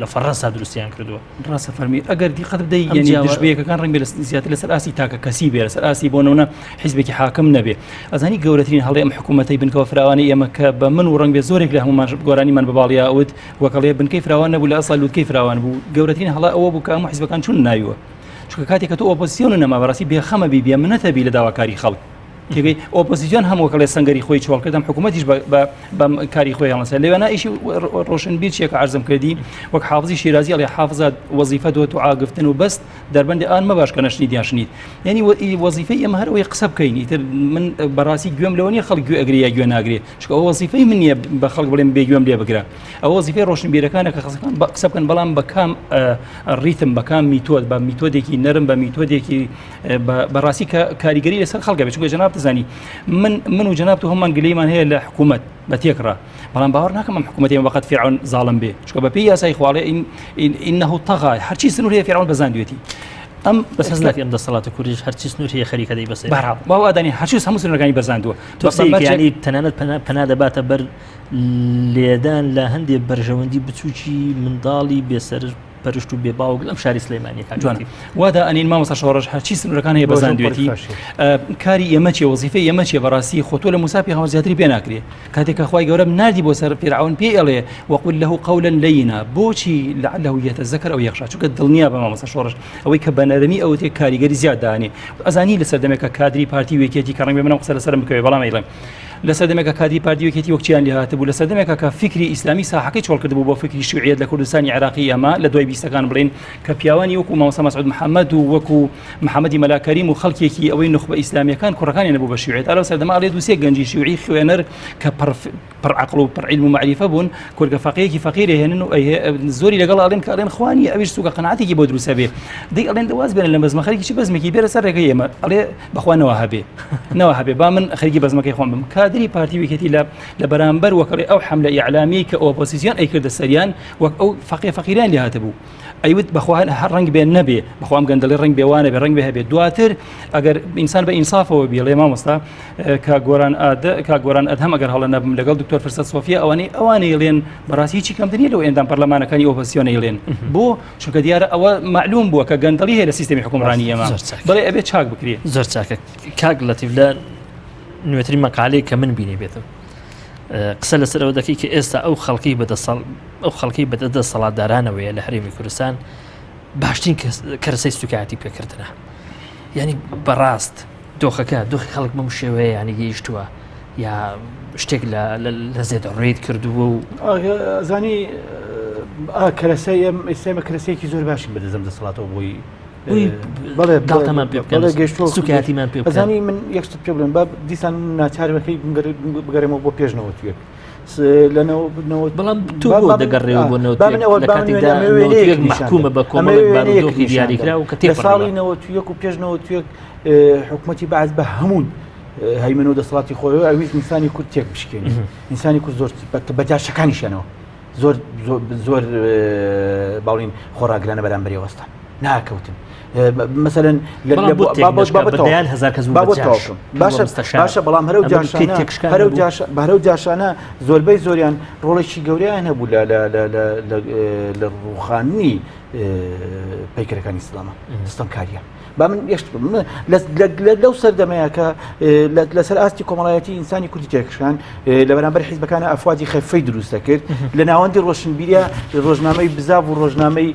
لە فەڕەنسا دروستیان کردووە. ڕاستە فەرمی ئەگەر دیقەت بدەی یعنی دژبەیەکەکان ڕەنگ بێ زیاتر لەسەر ئاستی تاکە کەسی بێ لەسەر ئاستی بۆ نمونە حیزبێکی حاکم نەبێ ئەزانی گەورەترین هەڵەی ئەم حکوومەتەی بنکەوە فراوانی ئێمە کە بە من و ڕەنگ بێ زۆرێک لە هەموومان گۆرانیمان بە باڵیا وت وەکەڵێ بنکەی فراوان نەبوو لە ئەسڵ لوتکەی فراوان بوو گەورەترین هەڵە ئەوە بوو کە هەموو حیزبەکان چوون ناویوە چونکە کاتێک کە تۆ ئۆپۆزیسیۆن نەما بەڕاستی بێخەمە بی بێ منەتە بی لە داواکاری خەڵک. تێگەی ئۆپۆزیسیۆن هەم وەکەڵێ سەنگەری خۆی چۆڵ کردم حکوومەتیش بە کاری خۆی هەڵسە لەوێنا ئیشی ڕۆشنبیر چیە کە عەرزم کردی وەک حافزی شیرازی ئەڵێ حافزە وەزیفە دۆ دوعا گفتن و بەست دەربەندی ئان مەباش کە نەشنید یان شنید. یعنی وەزیفەی ئێمە هەر ئەوەی قسە بکەین ئیتر من بەڕاستی گوێم لەوە نییە خەڵک گوێ ئەگرێ یا گوێ ناگرێ چونکە ئەوە وەزیفەی من نییە بە خەڵک بڵێم بێ گوێم لێ بگرە ئەوە وەزیفەی ڕۆشنبیرەکانە کە قسەکان بە قسە بکەن بەڵام بە کام ڕیتم بە کام میتۆد بە میتۆدێکی نەرم بە میتۆدێکی بەڕاستی کە کاریگەری لەسەر خەڵکە بێت چونکە جەناب دەزانی من من و جەناب تو هەمان گلەیمان هەیە لە حکوومەت بە تێکڕا بەڵام باوەڕ ناکەم ئەم حکوومەتی ئێمە بەقەت فیرعەون زاڵم بێ چونکە بەپێی یاسای خواڵێ ئینه طغا هەرچی سنوور هەیە فیرعەون بەزاندوێتی ئەم بەس هەست ناکەی ئەم دەسەڵاتە کوردیش هەرچی سنوور هەیە خەریکە دەیبەسێ بەرحاڵ با وا دانێ هەرچی هەموو سنوورەکانی بەزاندووە تۆ سەیرکە تەنانەت پەنا دەباتە بەر لێدان لە هەندێ بەرژەوەندی بچووکی منداڵی بێسەر پەرشت و بێ باوک لەم شاری سلێمانیە کاک جوان وا دائەنین مامۆستا شۆڕش هەرچی سنوورەکان هەیە بەزاندوێتی کاری ئێمە چیە وەزیفەی ئێمە چیە بەڕاستی خۆ تۆ لە موسا پێغەمبەر زیاتری پێ ناکرێ کاتێک کە خوای گەورە ناردی بۆ سەر فیرعەون پێی ئەڵێ وقل له قولا لینا بۆچی لعله یتذکر او یخشا چونکە دڵنیا بە مامۆستا شۆڕش ئەوەی کە بە نەرمی ئەوتێ کاریگەری زیاد دانێ ئەزانی لە سەردەمێکە کادری پارتی و یەکێتی کە ڕەنگ بێ منم قسە لەسەرم بکەوێ بەڵام ئەیڵێم لە سەردەمێکا کادری پارتی و یەکێتی وەک چیان لێ هاتبوو، لە سەردەمێکا کە فیکری ئیسلامی ساحەکەی چۆڵ کردبوو بۆ فیکری شیوعیەت لە کوردستانی عێراقی ئێمە لە دوای بیستەکان بڵێین کە پیاوانی وەکوو مامۆستا مەسعود محەمەد و وەکوو محەمەدی مەلا کەریم و خەڵکێکی ئەوەی نوخبە ئیسلامیەکان کوڕەکانیان نەبوو بە شیوعیەت ئا لەو سەردەمە ئەڵێ دوو سێ گەنجی شیوعی خوێنەر کە پڕ پڕ عەقڵ و پڕ عیلم و مەعریفە بوون کورگە فەقێیەکی فەقیر ئەهێنن و زۆری لەگەڵ ئەڵێن کە ئەڵێن خوا نییە ئەویش سوکە قەناعەتێکی بۆ دروستە بێ دەی ئەڵێن واز بێنن لەم بەزمە خەریکی چ بەزمێکی بێرە سەر ڕێگەی ئێمە ئەڵێ بەخوا نەوە هەبێ نەوە هەبێ با من خەریکی بەزمەکەی خۆم بم کادری پارتی و یەکێتی لە لە بەرامبەر وەکەڵی ئەو حملە ئیعلامی کە ئۆپۆسیسیۆن ئەیکردە سەریان وەک ئەو فەقێ فەقیران لێ هاتبوو ئەیوت بەخوا هەر ڕەنگ بێ نەبێ بەخوام گەندەڵی ڕەنگ بێ وانە بێ ڕەنگ بێ هەبێ دواتر ئەگەر ئینسان بە ئینسافەوە بیڵێ مامۆستا کا گۆران ئاد کا گۆران ئەدهەم ئەگەر هەڵە نەبم لەگەڵ دکتۆر فرسەت سۆفیە ئەوانەی ئەوانەی ڵێن بەڕاستی هیچی کەمتر نییە لەو ئەندام پەرلەمانەکانی ئۆپۆزیسیۆنەی ڵێن بۆ چونکە دیارە ئەوە مەعلوم بووە کە گەندەڵی هەیە لە سیستەمی حکومڕانی ئێمە بەڵێ ئەبێ چاک بکرێ. زۆر چاکە کاک لەتیف لە نوێترین مەقالەی کە من بینی بێتم قسە لەسەر ئەوە دەکەی کە ئێستا ئەو خەڵکی بەدەسەڵ ئەو خەڵکی بەدە دەسەڵاتدارانەوەیە لە هەرێمی کوردستان باشترین کەرەسەی سوکایەتی پێکردنە یعنی بەڕاست دۆخەکە دۆخی خەڵک بەم شێوەیە ینی گەیشتووە یا شتێک لە زێدە ڕێت کردووە و زانی کەرەسەی ئەم ئێستێمە کەرەسەیەکی زۆر باشی بەدەزم دەسەڵاتەوە بۆی بەڵێ گاڵتەمان پێ بکەن گەشتووە سوکایەتیمان پێ بزانی من یەک شت پێ بڵێم با دیسان ناچارەکەی بگەرێمەوە بۆ پێشنەوە توێک بەڵام تۆ بۆ دەگەڕێەوە بۆ نەوە محکومە بە کۆمەڵێک بارودۆخی دیاریکراو کە تێ ساڵی 91 و پێش 91 حکوومەتی بەعس بە هەموو هەیمن و دەسەڵاتی خۆی ئەویست ئینسانی کورد تێک بشکێنی ئینسانی کورد زۆر بە جاشەکانیشیانەوە زۆر زۆر باڵین خۆڕاگرانە بەرامبەری وەستان ناکەوتن مثلەن هزار کەس باشە باشە بەڵام هەرو هەرو هەرو جاشانە زۆربەی زۆریان ڕۆڵێکی گەوریان هەبوو لە لە ڕوخانی پەیکەرەکانی سلامە ستەمکاریە با من یەک شت بڵێم لەو سەردەمەیە کە لەسەر ئاستی کۆمەڵایەتی ئینسانی کوردی تێکشان لە بەرامبەر حیزبەکانە ئەفواجی خەفەی دروست دەکرد لە ناوەندی ڕۆشنبیرە ڕۆژنامەی بزاڤ و ڕۆژنامەی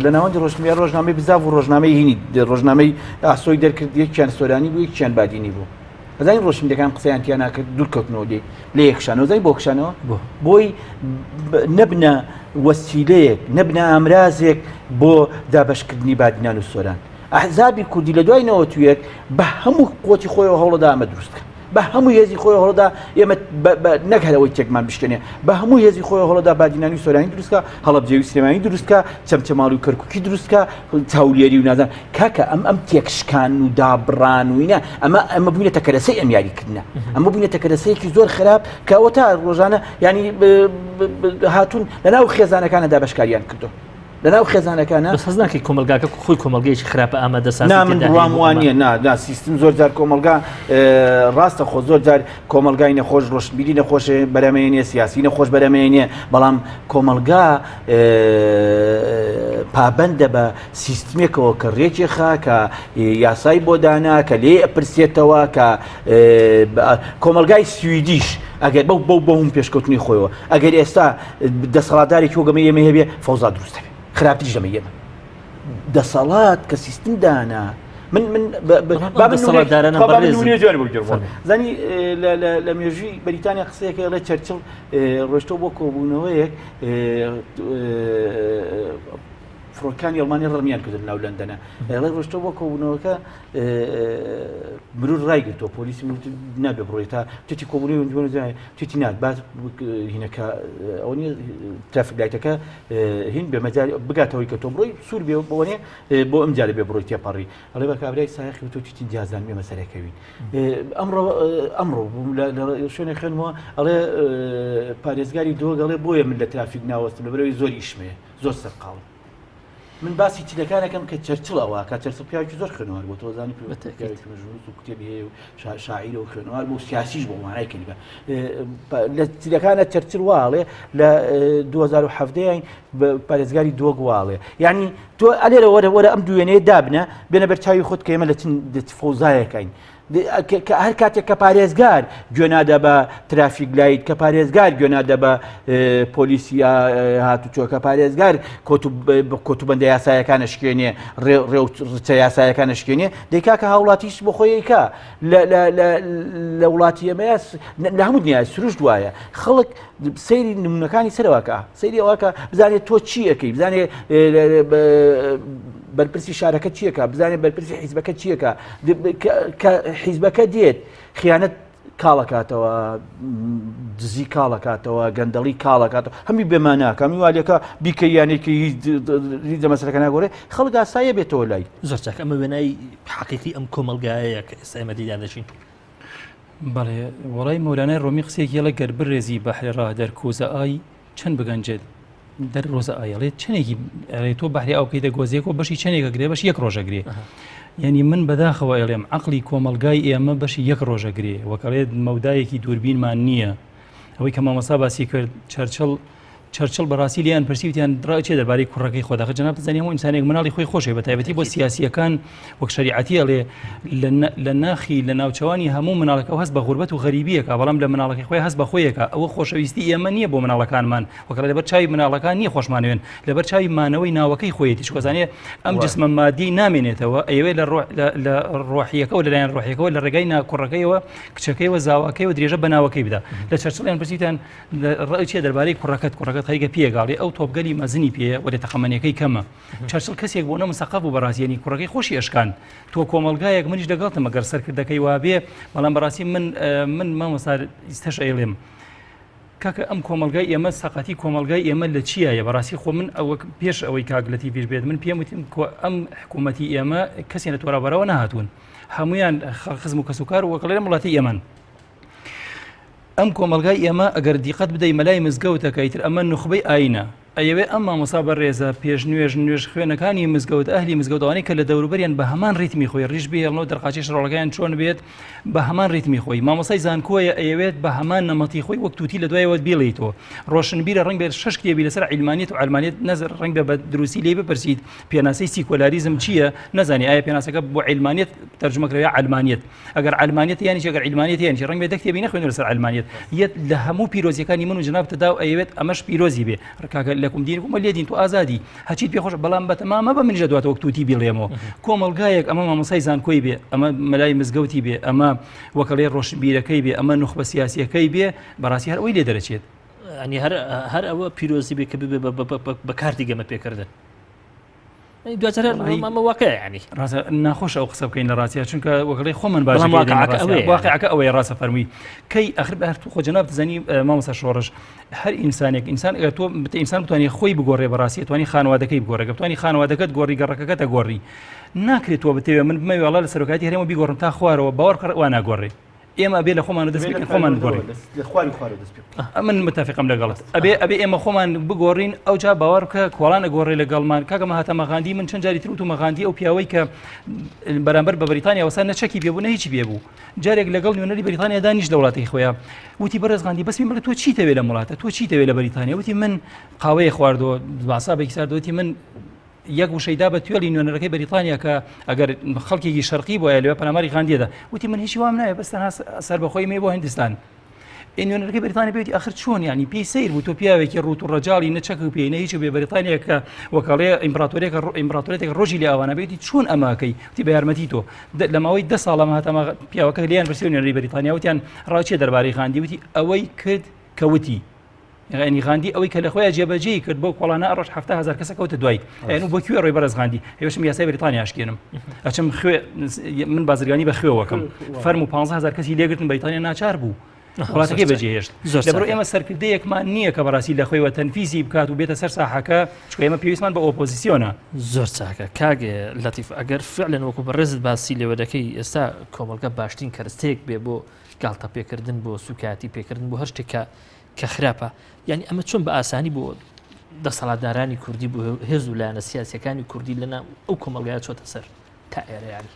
لە ناوەندی ڕۆشنبیرە ڕۆژنامەی بزاڤ و ڕۆژنامەی هینی ڕۆژنامەی ئاسۆی دەرکرد یەکیان سۆرانی بوو یەکیان بادینی بوو ئەزانی ڕۆشنبیرەکان قسەیان تیا ناکرد دوورکەوتنەوە لێ لە یەکشانەوە زای بۆ کشانەوە بۆی نەبنە وەسیلەیەک نەبنە ئامرازێک بۆ دابشکردنی بادینان و سۆران ئەحزابی کوردی لە دوای نەوەتویەک بە هەموو قوتی خۆیەوە هەوڵەدا ئەمە دروست بکەن بە هەموو هێزی خۆی هەوڵدا ئێمە نەک هەرەوەی تێکمان بشکێنێ بە هەموو هێزی خۆی هەوڵدا بادینانی سۆرانی دروستکە هەڵەبجەوی سلێمانی دروستکە چەمچەماڵی و کەرکوکی دروستکە چاولێری و نازان کاکە ئەم ئەم تێکشکان و دابڕان و ئینە ئەمە ئەمە بووینەتە کەرەسەی ئەم یاریکردنە ئەمە بووینەتە کەرەسەیەکی زۆر خراپ کە ئەوە تا ڕۆژانە ینی هاتوون لەناو خێزانەکانە دابەشکاریان کردو لەناو خێزانەکانە بەس هەست ناکەی کۆمەڵگاکە خۆی کۆمەڵگەیەکی خراپە ئامادەسازی نا من تێدا هەیە بڕوام بۆ وا ئەمە؟ نییە نا نا سیستم زۆر جار کۆمەڵگا ڕاستە خۆ زۆر جار کۆمەڵگای نەخۆش ڕۆشنبیری نەخۆش بەرەمەیەنێ سیاسی نەخۆش بەرەمەیەنێ بەڵام کۆمەڵگا پابەندە بە سیستمێکەوە کە ڕێکی خا کە یاسای بۆ دانا کە لێ ئەپرسێتەوە کە کۆمەلگای سویدیش ئەگەر بەو بەو بەوم پێشکەوتنی خۆیەوە ئەگەر ئێستا دەسەڵاتدارێکی وەک ئەمەی ئێمە هەبێ فەوزا دروست دەبێت خراپتریش لەمەی ئێمە دەسەڵات کە سیستم دانا من من با من دەسەڵاتدارانە با من بەڕێزن. نمونەی جوانی بۆ بگێڕمەوە. فەرموو. زانی لە لە لە مێژووی بەریتانیا قسەیەکە ئەڵێ چەرچڵ ڕۆشتەوە بۆ کۆبوونەوەیەک فڕۆکانی ئەڵمانی ڕمیان کردن ناو لەندەنە ئەڵێ ڕۆشتەوە بۆ کۆبوونەوەکە مرور ڕایگرتەوە پۆلیسی مرور نابێ بڕۆیت تا تێتی کۆبوونەوەی ئەنجومەنی تێتی نات باز هینەکە ئەوە نییە traffic light ەکە هین بێ مەجال بگاتەوەی کە تۆ بڕۆی سوور بێ بۆ نییە بۆ ئەم جارە بێ بڕۆی تێپەڕی ئەڵێ بە کابرای سایەقی وتۆ چیتین جازان ئێمە سەرەکەوین ئەمڕۆ ئەمڕۆ بووم لە شوێنێ خوێنمەوە ئەڵێ پارێزگاری دۆگەڵێ بۆیە من لە ترافیک ناوەستم لەبەرەوەی زۆر ئیشمەیە زۆر سەرقاڵم من باسی چلەکانەکەم کە چەرچڵ ئەوە کە چەرچڵ پیاوێکی زۆر خوێنەوار بۆ تۆزانی پیاوێکی مەژنووس و کتێبی هەیە و شاعیر و خوێنەوار بۆ سیاسیش بۆ مانای کەلیمە لە چلەکانە چەرچڵ واڵێ لە 2017 پارێزگاری دۆگ واڵێ یعنی تۆ ئەلێرە وەرە وەرە ئەم دوێنەیە دابنە بێنە بەرچاوی خۆت کە ئێمە لە چ فەوزایەکین کە هەر کاتێک کە پارێزگار گوێنادە بە traffic light کە پارێزگار گوێنادە بە پۆلیسی هاتوچۆ کە پارێزگار کۆتوبەندە یاسایەکانە شکێنێ ڕێ یاسایەکانە شکێنێ دەیکا کە هاوڵاتیش بۆ خۆیکە لە وڵاتی ئێمەیە لە هەموو دنیای سروشت وایە خەڵک سەیری نمونەکانی سەرەوەکە سەیری ئەوەکە بزانێت تۆ چی ئەەکەی بزانێت بەرپرسی شارەکە چیەکە بزانێت بەرپرسی حیزبەکە چیەکە کە حیزبەکە دێت خیانەت کاڵەکاتەوە دزی کاڵەکاتەوە گەندەڵی کاڵەکاتەوە هەمی بێماناکە هەمی والەکە بیکە یانێکی هیچ لە مەسەرەکە ناگۆڕێ خەڵک ئاسایە بێتەوە لای. زۆر چاک ئەمە وێنای حەقیقی ئەم کۆمەڵگایەیە کە ئێستا ئێمە تێیدا دەژین. بەڵێ وەڵای مەولانای ڕۆمی قسەیەکی ئەڵێ گەر بڕێزی بەحرێ ڕا دەر کۆزە ئای چەند بگەنجێت دەر ڕۆزە ئای ئەڵێ چەندێکی ئەڵێ تۆ بەحری ئاو بکەیتە گۆزەیەکەوە بەشی چەندێک ئەگرێ بەشی یەک ڕۆژە گرێ یعنی من بەداخەوە ئەڵێم عەقڵی کۆمەڵگای ئێمە بەشی یەک ڕۆژە گرێ وەک ئەڵێ مەودایەکی دووربینمان نییە ئەوەی کە مامۆستا باسی کرد چەرچڵ چەرچڵ بەڕاستی لێیان پرسی وتیان ڕای چیە دەربارەی کوڕەکەی خۆت ئاخر جەنابت دەزانی هەموو ئینسانێک مناڵی خۆی خۆشەوێ بە تایبەتی بۆ سیاسییەکان وەک شەریعەتی ئەڵێ لە ناخی لە ناوچەوانی هەموو مناڵێک ئەو هەست بە غوربەت و غەریبیەکە بەڵام لە مناڵەکەی خۆی هەست بە خۆیەکە ئەوە خۆشەویستی ئێمە نییە بۆ مناڵەکانمان وەک لەبەر چاوی مناڵەکان نییە خۆشمانوێن لەبەر چاوی مانەوەی ناوەکەی خۆیەتی چکۆزانێ ئەم جسمە مادی نامێنێتەوە ئەیەوێ لە لە ڕۆحیەکەەوە لەلایەن ڕۆحیەکەەوە لە ڕێگای ناکوڕەکەیەوە کچەکەیەوە زاواکەیەوە درێژە بە ناوەکەی بدا لە چەرچڵیان پرسیتان ڕای چیە دەربارەی کوڕەکەت کوڕەکەت خەریکە پێگاڵی ئەو تۆپگەلی مەزنی پێیە وەلێ تەقەمەنیەکەی کەمە چەرچڵ کەسێک بۆ نە مسەقەف بوو بەڕاستی یعنی کوڕەکەی خۆشی ئەشکان تۆ کۆمەڵگایەک منیش لەگەڵتم ئەگەر سەرکردەکەی وابێ بەڵام بەڕاستی من من مامۆستا ئیستەش ئەیڵێم کاکە ئەم کۆمەلگای ئێمە سەقەتی کۆمەلگای ئێمە لە چیایە بەڕاستی خۆ من ئەوە پێش ئەوەی کاک لەتیفیش بێت من پێم وتیم ئەم حکوومەتی ئێمە کەسیان لە تۆرابەرەوە نەهاتوون هەمویان خزم و کەسوکار وەکڵێ وڵاتی ئێمەن ئەم کۆمەڵگای ئێمە ئەگەر دیقەت بدەی مەلای مزگەوتەکە ئیتر ئەمە نوخبەی ئاینە ئەیەوێ ئەم مامۆسا بەڕێزە پێش نوێژ نوێژ خوێنەکانی مزگەوت ئەهلی مزگەوت ئەوانەی کە لە دەوروبەریان بە هەمان ڕیتمی خۆی ڕیش بهێڵنەوە دەرقاچەی شڕۆڵەکەیان چۆن بێت بە هەمان ڕیتمی خۆی مامۆسای زانکۆیە ئەیەوێت بە هەمان نەمەتی خۆی وەک توتی لە دوایەوە بیڵێیتەوە ڕۆشنبیرە ڕەنگ بێت شەش کتێبی لەسەر عیلمانیت و عەلمانیت نەزر ڕەنگ بێ بە دروستی لێی بپرسیت پێناسەی سیکۆلاریزم چییە نەزانی ئایا پێناسەکە بۆ عیلمانیت تەرجمە کرا یا عەلمانیت ئەگەر عەلمانیەت یانی چی ئەگەر عیلمانیەت یانی چی ڕەنگ بێ دە کتێبی نەخوێندوە لەسەر عەلمانیەت یەت لە هەموو پیرۆزیەکانی من و جەنابت دا و ئەیەوێت ئەمەش پیرۆزی بێ کاکە لەکم دینکم وەلیە دین تۆ ئازادی هەچیت پێ خۆشە بەڵام بەتەمامە بە منیش دواتە وەک توتی بیڵێمەوە کۆمەڵگایەک ئەمە مامۆسای زانکۆی بێ ئەمە مەلای مزگەوتی بێ ئەمە وەکەڵێ ڕۆشنبیرەکەی بێ ئەمە نوخبە سیاسیەکەی بێ بەڕاستی هەر ئەوەی لێ دەرەچێت. ینی هەر هەر ئەوە پیرۆزی بێ کە ببێ بە کارتی گەمە پێکردن. دواتر ئەمە واقع ینی ڕاستە ناخۆش ئەو قسە بکەین لە ڕاستە چونکە وەکڵی خۆمان باش واقعەکە ئەوەیە ڕاستە فەرمووی کەی ئەخر بە هەر خۆ جەناب دەزانی مامۆستا شۆڕش هەر ئینسانێک ئینسان ئەگەر تۆ بتە ئینسان بتوانێت خۆی بگۆڕێ بەڕاستی توانی خانوادەکەی بگۆڕێ گە بتوانی خانوادەکەت گۆڕی گەڕەکەکەتە گۆڕی ناکرێت تۆ بتەوێ من بمەوێ وەڵا لە سەرۆکایەتی هەرێمە بیگۆڕم تا خوارەوە باوەڕ کە وا ناگۆڕێ ئێمە ئەبێ لە خۆمان دەست بکەین خۆمان بگۆڕین لە خواری خوارەوە دەست پێ بکەین. من متفقم لەگەڵت ئەبێ ئەبێ ئێمە خۆمان بگۆڕین ئەوجا باوەڕ بکە کۆڵان ئەگۆڕێ لەگەڵمان کاکە مەهاتەمە غاندی من چەند جاری تر وتومە غاندی ئەو پیاوەی کە بەرامبەر بە بەریتانیا وەسا نە چەکی پێ بوو نە هیچی پێ بوو جارێک لەگەڵ نوێنەری بەریتانیا دانیشت لە وڵاتەکەی خۆیان وتی بەڕێز غاندی بەس پێم بڵێ تۆ چی تەوێ لەم وڵاتە تۆ چی تەوێ لە بەریتانیا وتی من قاوەیە خواردووە باسابێکی ساردووە وتی من یەک وشەی دا بە توێڵی نوێنەرەکەی بەریتانیا کە ئەگەر خەڵکێکی شەرقی بۆیە لەوێ پەلاماری غاندیەدا وتی من هیچی وام ناوێ بەس تەنها سەربەخۆی مێ بۆ هندستان. ئێ نوێنەرەکەی بەریتانیا پێی وتی ئاخر چۆن یانی پێی سەیر بوو تۆ پیاوێکی ڕووت و ڕەجاڵی نە چەک و پێی نە هیچ بێ بەریتانیا کە وەکەڵێ ئیمپراتۆریەکە ئیمپراتۆریەتێک ڕۆژی لێ ئاوانە بێتی چۆن ئەماکەی وتی بە یارمەتی تۆ لە ماوەی 10 ساڵە هاتەمە پیاوەکە لێیان پرسی نوێنەری بەریتانیا وتیان ڕاچێ دەربارەی غاندی وتی ئەوەی کرد کە وتی یعنی غاندی ئەوەی کە لە خۆیان جێبەجێی کرد بۆ کۆڵانە ڕۆژ 7000 کەسە کەوتە دوای ئەن بۆ کوێ ڕۆی بەرز غاندی هێوشم یاسای بەریتانیا شکێنم ئەچم خوێ من بازرگانی بە خوێوەکەم فەرم و 15000 کەسی لێگرتن بەریتانیا ناچار بوو وڵاتەکەی بەجێهێشت لەبەر ئێمە سەرکردەیەکمان نییە کە بەڕاستی لە خۆیوە تەنفیزی بکات و بێتە سەر ساحەکە چونکە ئێمە پێویستمان بە ئۆپۆزیسیۆنە. زۆر چاکە کاک لەتیف ئەگەر فعلەن وەکو بەڕێزت باسی لێوە دەکەی ئێستا کۆمەڵگە باشترین کەرستەیەک بێ بۆ گاڵتە پێکردن بۆ سوکایەتی پێکردن بۆ هەر شتێک کە کە خراپە یعنی ئەمە چۆن بە ئاسانی بۆ دەسەڵاتدارانی کوردی بۆ هێز و لایەنە سیاسەکانی کوردی لەنا ئەو کۆمەڵگایە چۆتە سەر تا ئێرە یاری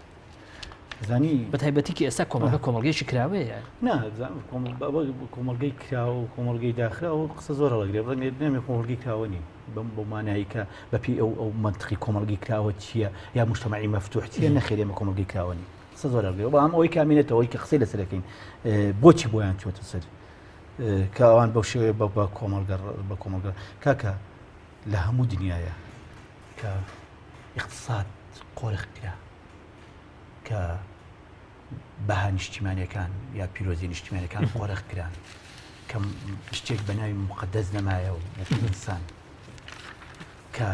زانی بە تایبەتی کە ئێستا کۆمەڵگە کۆمەڵگەیەکی کراوەیە نا کۆمەڵگەی کراوە و کۆمەڵگەی داخراوە قسە زۆر هەڵەگرێ ڕەنگە نەمێ کۆمەڵگەی کراوە نین بەم بۆ مانایی کە بەپی ئەو ئەو منطقی کۆمەڵگەی کراوە چییە یا مجتمعی مفتوح چییە نەخێر ئێمە کۆمەڵگەی کراوە نین قسە زۆر هەڵگرێ بەڵام ئەوەی کامینێتەوە ئەوەی کە قسەی لەسەر دەکەین بۆچی بۆیان چۆتە سەر کە ئەوان بەو شێوەیە بە کۆمەڵگە بە کۆمەڵگە کاکە لە هەموو دنیاە کە اقتصاد قۆرخ کرا کە بەها نیشتیمانیەکان یا پیرۆزی نیشتیمانەکان قۆرخ کران کە شتێک بە ناوی مقدەس نەمایە و ئینسان کە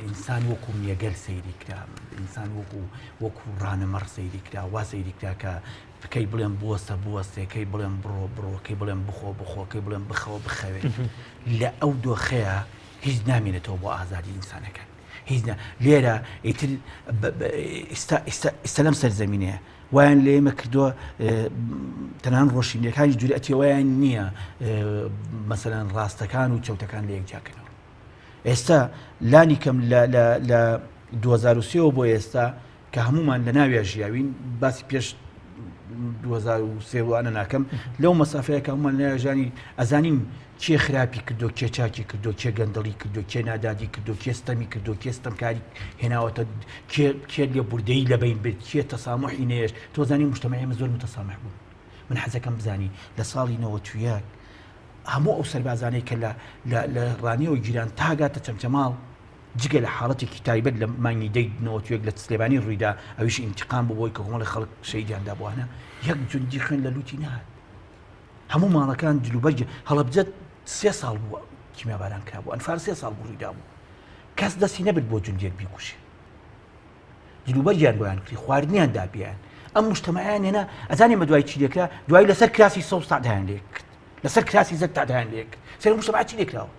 ئینسان وەکو مێگەل سەیری کرا ئینسان وەکو وەکو ڕانەمەڕ سەیری کرا وا سەیری کرا کە بکەی بڵێم بوەستە بوەستێ کەی بڵێم بڕۆ بڕۆ کەی بڵێم بخۆ بخۆ کەی بڵێم بخەوە بخەوێ لە ئەو دۆخەیە هیچ نامێنێتەوە بۆ ئازادی ئینسانەکان هیچ نا لێرە ئیتر ئیستا ئیستا ئیستا لەم سەرزەمینەیە وایان لە ئێمە کردووە تەنان ڕۆشنبیرەکانی جورئەتی ئەوەیان نییە مەسەلەن ڕاستەکان و چەوتەکان لە یەکجاکەنەوە ئێستا لانی کەم لە لە 2023 بۆ ئێستا کە هەمومان لە ناویا ژیاوین باسی پێش 2023 وانە ناکەم لەو مەسافەیە کە هەمومان لە ژیانی ئەزانین کێ خراپی کردو کێ چاکی کردو کێ گەندەڵی کردو کێ نادادی کردو کێ ستەمی کردو کێ ستەمکاری هێناوەتە کێ کێ لێبوردەیی لەبەین برد کێ تەسامحی نەیەشت تۆ زانی مجتەمەعی ئێمە زۆر متەسامح بوو من حەزەکەم بزانی لە ساڵی 91 هەموو ئەو سەربازانەی کە لە لە ڕانیەوە گیران تاگاتە چەمچەماڵ جگە لە حاڵەتێکی تایبەت لە مانگی دەی 91 لە سلێمانی ڕوویدا ئەویش ئینتقام بوو بۆی کە کۆمەڵی خەڵک شەیدیان دابووانە یەک جوندی خوێن لە لوتی نهات هەموو ماڵەکان جلوبەرگی هەڵەبجە سێ ساڵ بوو کیمیاباران کرابوو ئەنفال سێ ساڵ بوو ڕوویدابوو کەس دەستی نەبرد بۆ جوندێک بیکوژێ جلوبەرگیان بۆیان کری خواردنیان دابیان ئەم مشتەمەیان هێنا ئەزانێ مە دوای چی لێکرا دوای لەسەر کراسی سەوز تادایان لێ کرد لەسەر کراسی زەرد تادایان لێ کرد سەر مشتەمە چی لێکراوە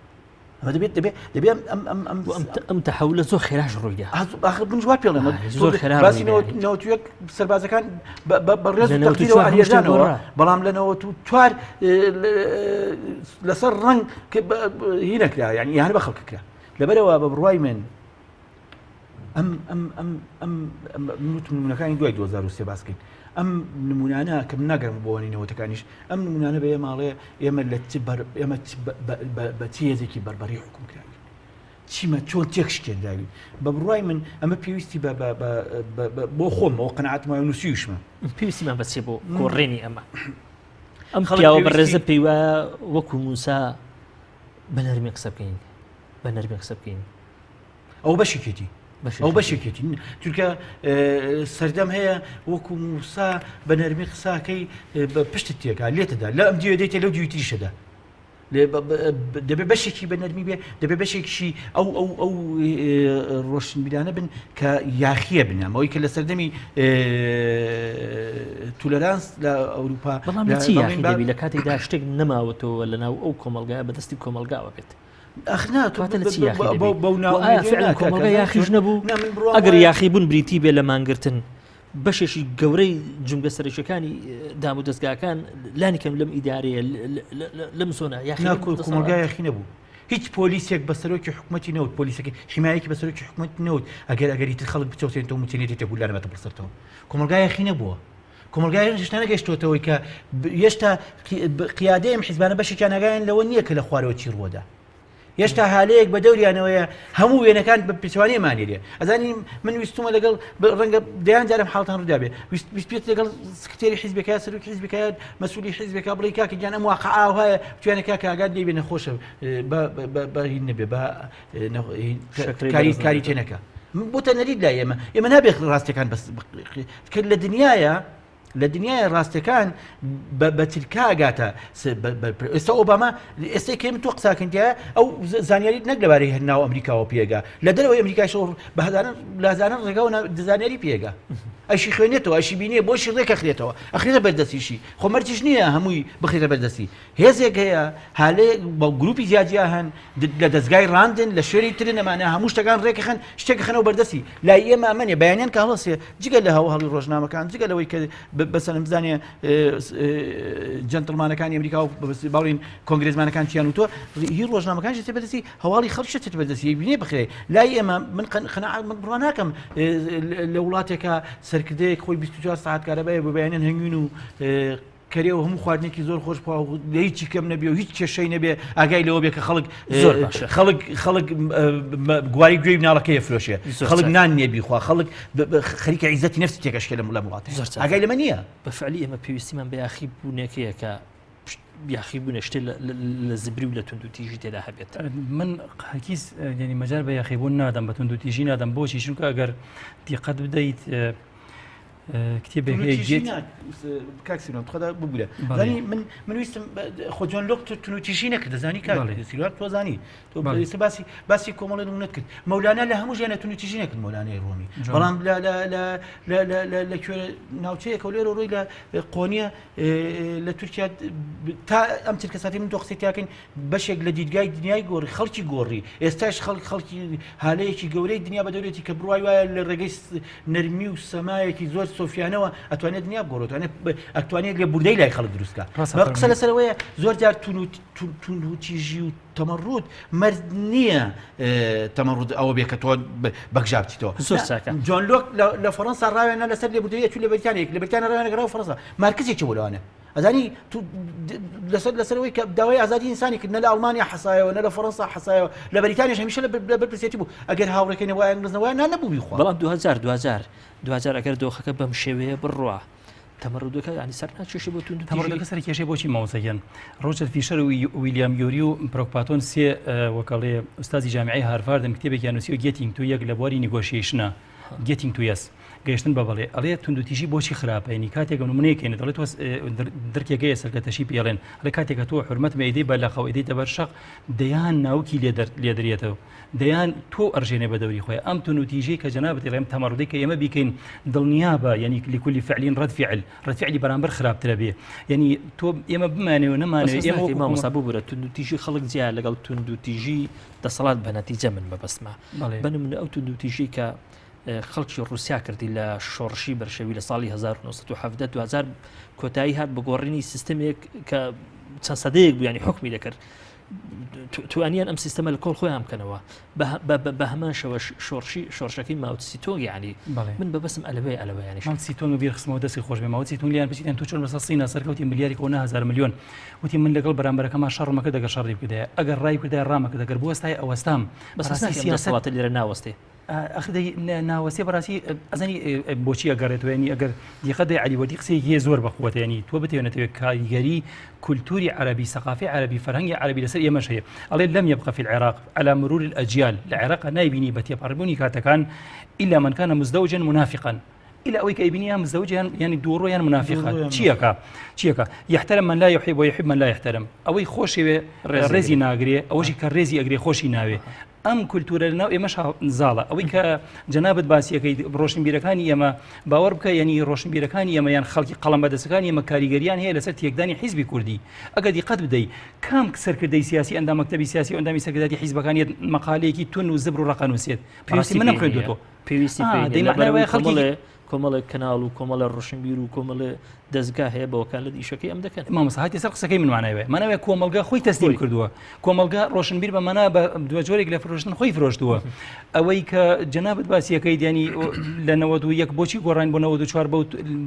ئەمە دەبێت دەبێت دەبێت ئەم ئەم ئەم ئەم ئەم تەحولە زۆر خێراش ڕوویدا ئاخر من وا پێڵێم زۆر خێرا باسی 91 سەربازەکان بە ڕێز و تەقدیرەوە ئەنێژانەوە بەڵام لە 94 لەسەر ڕەنگ هی نەکرا یعنی یان بە خەڵک کرا لەبەرەوە بە بڕوای من ئەم ئەم ئەم ئەم وتم نمونەکانی دوای 2023 باس کەین ئەم نمونانە کە من ناگەرم بۆ نەوەتەکانیش ئەم نمونانە بە ئێماڵێ ئێمە لە چ بەر ئێمە بە چ هێزێکی بەربەری حکوم کراوین چیمە چۆن تێک شکێنراوین بە بڕوای من ئەمە پێویستی بۆ خۆمەوە قەناعەتم وایە نووسیوشمە پێویستیمان بە چێ بۆ گۆڕێنی ئەمە ئەم پیاوە بەڕێزە پێی وایە وەکو موسا بە نەرمی قسە بکەین بە نەرمی قسە بکەین ئەو بەشێکێتی ئەو بەشێکێتی چونکە سەردەم هەیە وەکو موسا بە نەرمی قساکەی بە پشتت تێکا لێتەدا لە ئەم دیوە دێتە لەو دیوی تریشەدا دەبێ بەشێکی بە نەرمی بێ دەبێ بەشێکشی ئەو ئەو ئەو ڕۆشنبیرانە بن کە یاخیە بنەمەوەی کە لە سەردەمی تولەرانس لە ئەوروپا بەڵام لە چی یاخی دەبی لە کاتێکدا شتێک نەماوەتەوە لە ناو ئەو کۆمەڵگایە بەدەستی کۆمەڵگاوە بێت ئەخ نا تۆ واتە لە چی یاخی بەو دەبی؟ بەو و ئایا فعلا کۆمەڵگا یاخیش نەبوو؟ نا من بڕوام ئەگەر وایە یاخی بوون بریتی بێ لە مانگرتن بەشێکی گەورەی جومگە سەرەکیەکانی دام و دەستگاکان لانی کەم لەم ئیدارەیە لەم زۆنە یاخی نا کۆمەڵگا یاخی نەبوو هیچ پۆلیسێک بە سەرۆکی حکوومەتی نەوت پۆلیسەکە حمایەکی بە سەرۆکی حکوومەت نەوت ئەگەر ئەگەری تر خەڵک بچەوسێنێتەوە موچەنێتێتە گوللە نەبێتە بەسەرتەوە کۆمەڵگا یاخی نەبووە کۆمەڵگا هێشتا نەگەشتوەتەوەی کە هێشتا قیادەی ئەم حیزبانە بەشێکیان ئاگایان لەوە نییە کە لە خوارەوە چی ڕووەدا. هێشتا هالەیەک بە دەوریانەوەیە هەموو وێنەکان بە پێچەوانەیەمانی لێ ئەزانی من ویستومە لەگەڵ ڕەنگە دەیان جارم حاڵتان ڕوودا بێ ویست پێت لەگەڵ سکرتێری حیزبەکە سەرۆکی حیزبەکە مەسوولی حیزبەکە بڵێ کاکە گیان ئەم واقع ئاوهایە توانە کاکە ئاگات لێ بێ نەخۆشە بە هین نەبێ بە کاری کاری تێ نەکە بۆتە نەریت لای ئێمە ئێمە نابێت ڕاستەکان بەس کە لە دنیاە لە دنیای ڕاستەکان بە ترکا ئەگاتە ئێستا ئۆباما ئێستا کە تۆ قساکەن تیا ئەو زانیاری نەک لەبارەی هەر ناو ئەمریکاوە پێگا لە دەرەوەی ئەمریکایشەوە بە هەزاران لە هەزاران ڕێگاوە زانیاری پێگا ئەشی خوێنێتەوە ئەشی بینێ بۆشی ڕێکەخرێتەوە ئەخرێتە بەردەستیشی خۆ مەرجیش نییە هەمووی بخرێتە بەردەستی هێزێک هەیە هالەیەک بە گروپی جیاجیا هەن لە دەستگای ڕاندن لە شوێنی ترن ئەمانە هەموو شتەکان ڕێکخەن شتێک خەنەوە بەردەستی لای ئێمە ئەمە نیە بەیانیان کە هەڵەسێ جگە لە هەواڵی ڕۆژنامەکان جگە لەوەی کە بەسەرم بزانێ جەنتڵمانەکانی ئەمریکا و باڵین کۆنگرێزمانەکان چیان وتووە هی ڕۆژنامەکان چێتە بەدەستی هەواڵی خەڵک چێتە بەدەستی بینێ بخرێ لای ئێمە من قەناعەت من بڕوا ناکەم لە وڵاتێکە سەرکردەیەک خۆی 24 ساعت کارەبایە بۆ بەیانیان هەنگوین و کەرێ و هەموو خواردنێکی زۆر خۆش بخوا و لە هیچی کەم نەبێ و هیچ کێشەی نەبێ ئاگای لەوە بێ کە خەڵک زۆر باشە. خەڵک خەڵک گواری گوێی مناڵەکەی ئەفرۆشێ زۆر خەڵک چاک. نان نییە بیخوا خەڵک خەریکە عیزەتی نەفسی تێکەشکێ لەم لەم وڵاتە زۆر چاک. ئاگای لەمە نییە بە فعلی ئێمە پێویستیمان بە یاخی بوونێکەیە کە یاخی بوونە شتێ لە زبری و لە توندوتیژی تێدا هەبێت. من هەرگیز یعنی مەجال بە یاخیبوون نادەم بە توندوتیژی نادەم بۆچی چونکە ئەگەر دیقەت بدەیت کتێبێک هەیە گێت کاک سیروان خدا ببورە زانی من من ویستم خۆ جۆن لۆک تونوتیژی نەکرد دەزانی کاک سیروان تۆ زانی تۆ ئێستا باسی باسی کۆمەڵی نمونەت کرد مەولانا لە هەموو ژیانە تونوتیژی نەکرد مەولانای ڕۆمی بەڵام لە لە لە لە لە لە لە کوێ ناوچەیەکە و لێرە ڕۆی لە قۆنیە لە تورکیا تا ئەم چرکە ساتی من تۆ قسەی تیاکەین بەشێک لە دیدگای دنیای گۆڕی خەڵکی گۆڕی ئێستاش خەڵک خەڵکی هالەیەکی گەورەی دنیا بە دەورێتی کە بڕوای وایە لە ڕێگەی نەرمی و سەمایەکی زۆر سۆفیانەوە ئەتوانێت دنیا بگۆڕێت ئەتوانێت لێبوردەی لای خەڵک دروست بکات قسە لەسەرەوەیە زۆر جار توندوتیژی و تەمەڕوت مەرج نییە تەمەڕوت ئەوە بێ کە تۆ بەگژا بچیتەوە زۆر چاکە جۆن لۆک لە فەڕەنسا ڕاوێنە لەسەر لێبوردەیە چوو لە بەریتانیا لە بەریتانیا ڕاوێنە گەڕاوە فەڕەنسا مارکسێکی بوو لەوانە ئەزانی لەسەر لەسەرەوەی کە داوای ئازادی ئینسانی کرد نە لە ئەڵمانیا حەسایەوە نە لە فەڕەنسا حەسایەوە لە بەریتانیاش هەمیشە لە بەرپرسێتی بوو ئەگەر هاوڕێکەی نەبوایە ئینگلیز نەبوایە نا نەبوو بیخوا. بەڵام دوجار دوجار دوجار ئەگەر دۆخەکە بەم شێوەیە بڕوا تەمەڕودەکە ینی سەر ناکێشێ بۆ توند تەمەڕودەکە سەر کێشەی بۆچی مامۆستا گیان ڕۆجەر فیشەر و ویلیام یوری و پرۆکپاتۆن سێ وەکەڵێ ئوستازی جامیعەی هارڤاردن کتێبێکیان نووسیوە Getting to یەک لە بواری negotiation ە Getting to Yes گەیشتن بە بەڵێ ئەڵێ توندوتیژی بۆچی خراپە ینی کاتێک نمونەیەک هێنێت دەڵێت تۆ درکێک هەیە سەرکەتەشی پێڵێن ئەڵێ کاتێک تۆ حرمەت مەیدەی بە لەقەوە ئەیدەیتە بەر شەق دەیان ناوکی لێ لێدرێتەوە دەیان تۆ ئەرژێنێ بە دەوری خۆی ئەم توندوتیژی کە جەنابت ئەڵێم تەمەڕدەی کە ئێمە بیکەین دڵنیا بە یعنی لكل فعل رد فعل رد فعلی بەرامبەر خراپترە بێ یعنی تۆ ئێمە بمانێ و نەمانێ ئێمە مامۆستا ببورە توندوتیژی خەڵک جیا لەگەڵ توندوتیژی دەسەڵات بە نەتیجە من مەبەستمە بە نمونە ئەو توندوتیژی کە خەڵکی ڕوسیا کردی لە شۆڕشی بەرشەوی لە ساڵی 1970 دوجار کۆتایی هات بە گۆڕینی سیستمێک کە چەند سەدەیەک بوو ینی حکمی دەکرد توانیان ئەم سیستەمە لە کۆڵ خۆیان بکەنەوە بە هەمان شەوە شۆڕشی شۆڕشەکەی ماوتسیتۆنگ ینی من بەبەسم ئەلەوەی ئەلەوە ینی ماوتسیتۆنگ بیر خستمەوە دەستی خۆش بێ ماوتسیتۆنگ لیان بچیتن تو چۆن بەسەر سینا سەرکەوتی ملیاری کۆ 9هزار میلیۆن وتی من لەگەڵ بەرامبەرەکەما شەڕمە کرد ئەگەر شەڕی بکردایە ئەگەر ڕای بکردایە ڕامە کرد ئەگەر بوەستایە ئەوەستام بەس سیاسەت لێرە ناوەستێ ئەخر دەی ناوەستێ بەڕاستی ئەزانی بۆچی ئەگەڕێتەوە ینی ئەگەر دیقەت دەی عەلی وەردی قسەیەکی هەیە زۆر بەقوەتە ینی تۆ بتەوێ نەتەوێ کاریگەری کولتوری عەرەبی سەقافی عەرەبی فەرهەنگی عەرەبی لەسەر ئێمەش هەیە ئەڵێ لم يبقى في العراق على مرور الأجيال لە عێراق نایبینی بە تێپەڕبوونی کاتەکان إلا من كان مزدوجا منافقا إلا ئەوەی کە ئەیبینی یان مزدوج یان یانی دووڕۆ یان منافقە چیەکە چیەکە يحترم من لا يحب ويحب من لا يحترم ئەوەی خۆشیوێ ڕێزی ناگرێ ئەوەشی کە ڕێزی ئەگرێ خۆشی ناوێ ئەم کولتورە لەناو ئێمەش زاڵە ئەوەی کە جەنابت باسیەکەی ڕۆشنبیرەکانی ئێمە باوەڕ بکە یعنی ڕۆشنبیرەکانی ئێمە یان خەڵکی قەڵەم بەدەستەکانی ئێمە کاریگەریان هەیە لەسەر تێکدانی حیزبی کوردی ئەگەر دیقەت بدەی کام سەرکردەی سیاسی ئەندام مەکتەبی سیاسی و ئەندامی سەرکردایەتی حیزبەکان یەت مەقالەیەکی تون و زبر و ڕەقەنووسێت پێویستی منم خوێندوتەوە پێویستی پێی لەبەرئەوەی خەڵکی کۆمەڵێک کەناڵ و کۆمەڵێ ڕۆشنبیر و کۆمەڵێ دەزگا هەیە بە وەکالەت ئیشەکەی ئەم دەکەن. مامۆستا هاتیە سەر قسەکەی من مانای وایە مانای وایە کۆمەڵگا خۆی تەسلیم کردووە کۆمەڵگا ڕۆشنبیر بە مانا بە دووە جۆرێک لە فرۆشتن خۆی فرۆشتووە ئەوەی کە جەنابت باسیەکەی دیانی لە 91 بۆچی گۆڕان بۆ 94 بەو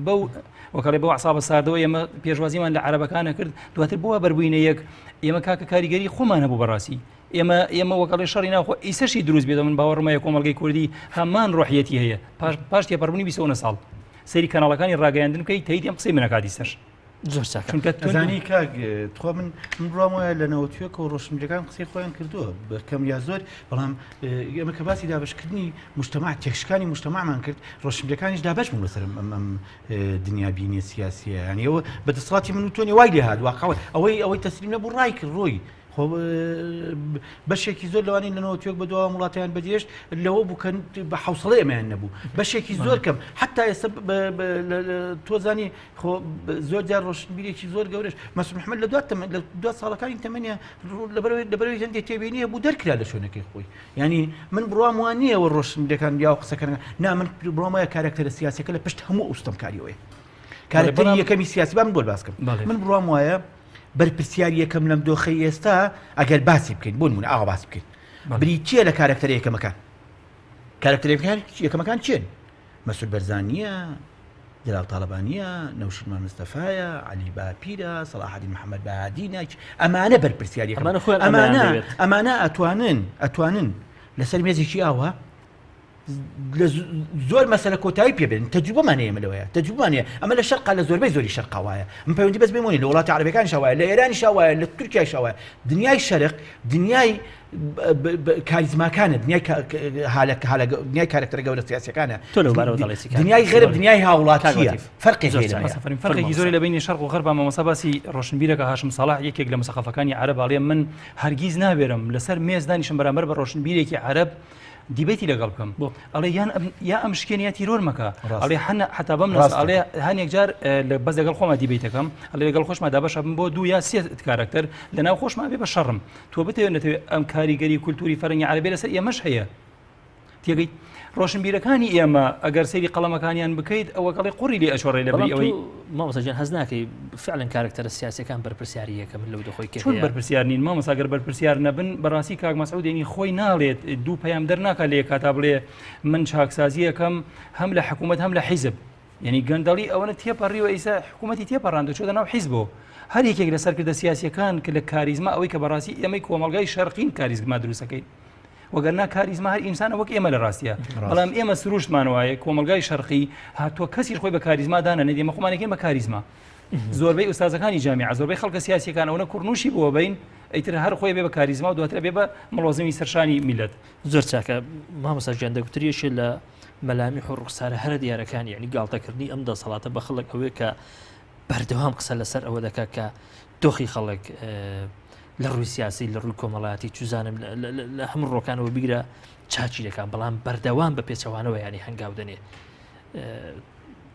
بەو وەکەڵێ بەو عسابە ساردەوە ئێمە پێشوازیمان لە عەرەبەکانە کرد دواتر بۆ بەربووینە یەک ئێمە کاکە کاریگەری خۆمان هەبوو بەڕاستی. ئێمە ئێمە وەکەڵێ شەڕی ناوخۆ ئیسەشی دروست بێتەوە من باوەڕم هەیە کۆمەڵگەی کوردی هەمان ڕۆحیەتی هەیە پاش پاش تێپەڕبوونی 29 ساڵ سەیری کەناڵەکانی ڕاگەیاندن بکەیت تەیدی ئەم قسەی منەکاتی سەر زۆر چاکە چونکە زانی کاک تخوا من من بڕوام وایە لە نەوەتویەکەوە ڕۆشنبیرەکان قسەی خۆیان کردووە بە کەم یا زۆر بەڵام ئێمە کە باسی دابشکردنی مجتمع تێکشکانی مجتمعمان کرد ڕۆشنبیرەکانیش دابش بوون لەسەر ئەم ئەم دنیابینیە سیاسیە یانی ئەوە بە دەسەڵاتی من و تۆ نیە وای لێ هات واقعەوە ئەوەی ئەوەی تەسلیم نەبوو ڕای کرد ڕۆی خۆ بەشێکی زۆر لەوانەی لە نەوەتوێک بە دوا وڵاتیان بەجێشت لەوە بوو کە بە حوسڵەی ئەمەیان نەبوو بەشێکی زۆر کەم حتا ئێستا تۆزانی خۆ زۆر جار ڕۆشنبیرێکی زۆر گەورەش مەسعود محەمەد لە دوا لە دوا ساڵەکانی تەمەنیان لەبەرەوەی هەندێک تێبینیە بوو دەرکرا لە شوێنەکەی خۆی یعنی من بڕوام وان نییە وە ڕۆشنبیرەکان یا قسەکەن نا من بڕوام وایە کارکتەرە سیاسەکە لە پشت هەموو ئەو ستەمکاریەوەیە کارکتەری یەکەمی سیاسی با من بۆ باس کەم من بڕوام وایە بەرپرسیاری یەکەم لەم دۆخەی ئێستا ئەگەر باسی بکەین بۆ نمونە ئاوا باس بکەین بریتییە لە کارکتەرە یەکەمەکان کارکتەرە یەکەمەکان چێن مەسعود بەرزانییە، جەلال تاڵەبانییە، نەوشیروان مستەفایە، عەلی باپیرە، سەڵاحەدین محەمەد بەهادینە، ئەمانە بەرپرسیاری ئەمانە خۆیان ئەمانە ئەمانە ئەمانە ئەتوانن ئەتوانن لەسەر مێزێکی ئاوا لە زۆر مەسەلە کۆتایی پێ بێنن تەجروبەمان هەیە ئێمە لەوەیە تەجروبەمان هەیە ئەمە لە شەرقا لە زۆربەی زۆری شەرقا وایە من پەیوەندی بەس بێمۆنی لە وڵاتی عەرەبەکانیشا وایە لە ئێرانیشا وایە لە تورکیایشا وایە دنیای شەرق دنیای کاریزماکانە دنیای دنیای کارکتەرە گەورە سیاسەکانە دنیای غەرب دنیای هاوڵاتیە فەرقی فەرقێکی زۆری لە بینی شەرق و غەرب مامۆستا باسی ڕۆشنبیرەکە هاشم ساڵح یەکێک لە مسەقەفەکانی عەرەب ئەڵێ من هەرگیز ناوێرم لەسەر مێز دانیشم بەرامبەر بە ڕۆشنبیرێکی عەرەب دیبەیتی لەگەڵ بکەم ئەڵێ یان یا ئەم شکێن یا تیرۆر مەکە ئەڵێ هەنە حتا بەم ناس ئەڵێ هەنێک جار لە بەس لەگەڵ خۆما دیبەیتەکەم ئەڵێ لەگەڵ خۆشما دابەشە بم بۆ دوو یا سێ کارکتەر لەناو خۆشما بێ بە شەڕم تۆ بتەوێت نەتەوێت ئەم کاریگەری کولتوری فەرەنگی عەرەبی لەسەر ئێمەش هەیە تێگەیت ڕۆشنبیرەکانی ئێمە ئەگەر سەیری قەڵەمەکانیان بکەیت ئەوە کەڵی قوڕی لێ ئەچۆڕێ لە بری ئەوەی مامۆستا گیان هەست ناکەی فعلا کارکتەرە سیاسەکان بەرپرسیاری یەکەمن لەو دەخۆی کە چۆن بەرپرسیار نین مامۆستا گەر بەرپرسیار نەبن بەڕاستی کاک مەسعود ینی خۆی ناڵێت دوو پەیام دەرناکا لە یەکاتا بڵێ من چاکسازیەکەم هەم لە حکوومەت هەم لە حیزب یعنی گەندەڵی ئەوەنە تێپەڕیوە ئیسا حکوومەتی تێپەڕاندو چۆتە ناو حیزبەوە هەر یەکێک لە سەرکردە سیاسیەکان کە لە کاریزما ئەوەی کە بەڕاستی ئێمەی کۆمەڵگای شەرقین کاریزما دروستەکەین وەگەرنا کاریزما هەر ئینسانە وەک ئێمە لە ڕاستیە بەڵام ئێمە سروشتمان وایە کۆمەلگای شەرقی هاتووە کەسیش خۆی بە کاریزما دانەنێت ئێمە خۆمانەکەین بە کاریزما زۆربەی ئوستازەکانی جامیعە زۆربەی خەڵکە سیاسیەکان ئەوە کوڕنووشی بووە بین ئیتر هەر خۆی بێ بە کاریزما و دواتر بێ بە مڵۆزمی سەرشانی میلەت زۆر چاکە مامۆستا گیان دەگوترێ لە مەلامیح و ڕوخسارە هەرە دیارەکانی یعنی گاڵتەکردنی ئەم دەسەڵاتە بە خەڵک ئەوەیە کە بەردەوام قسە لەسەر ئەوە دەکات کە دۆخی خەڵک لە ڕووی سیاسی لە ڕووی کۆمەڵایەتی چزانم لە هەموو ڕۆکانەوە بگرە چاچی دەکات بەڵام بەردەوام بە پێچەوانەوە ینی هەنگاو دەنێ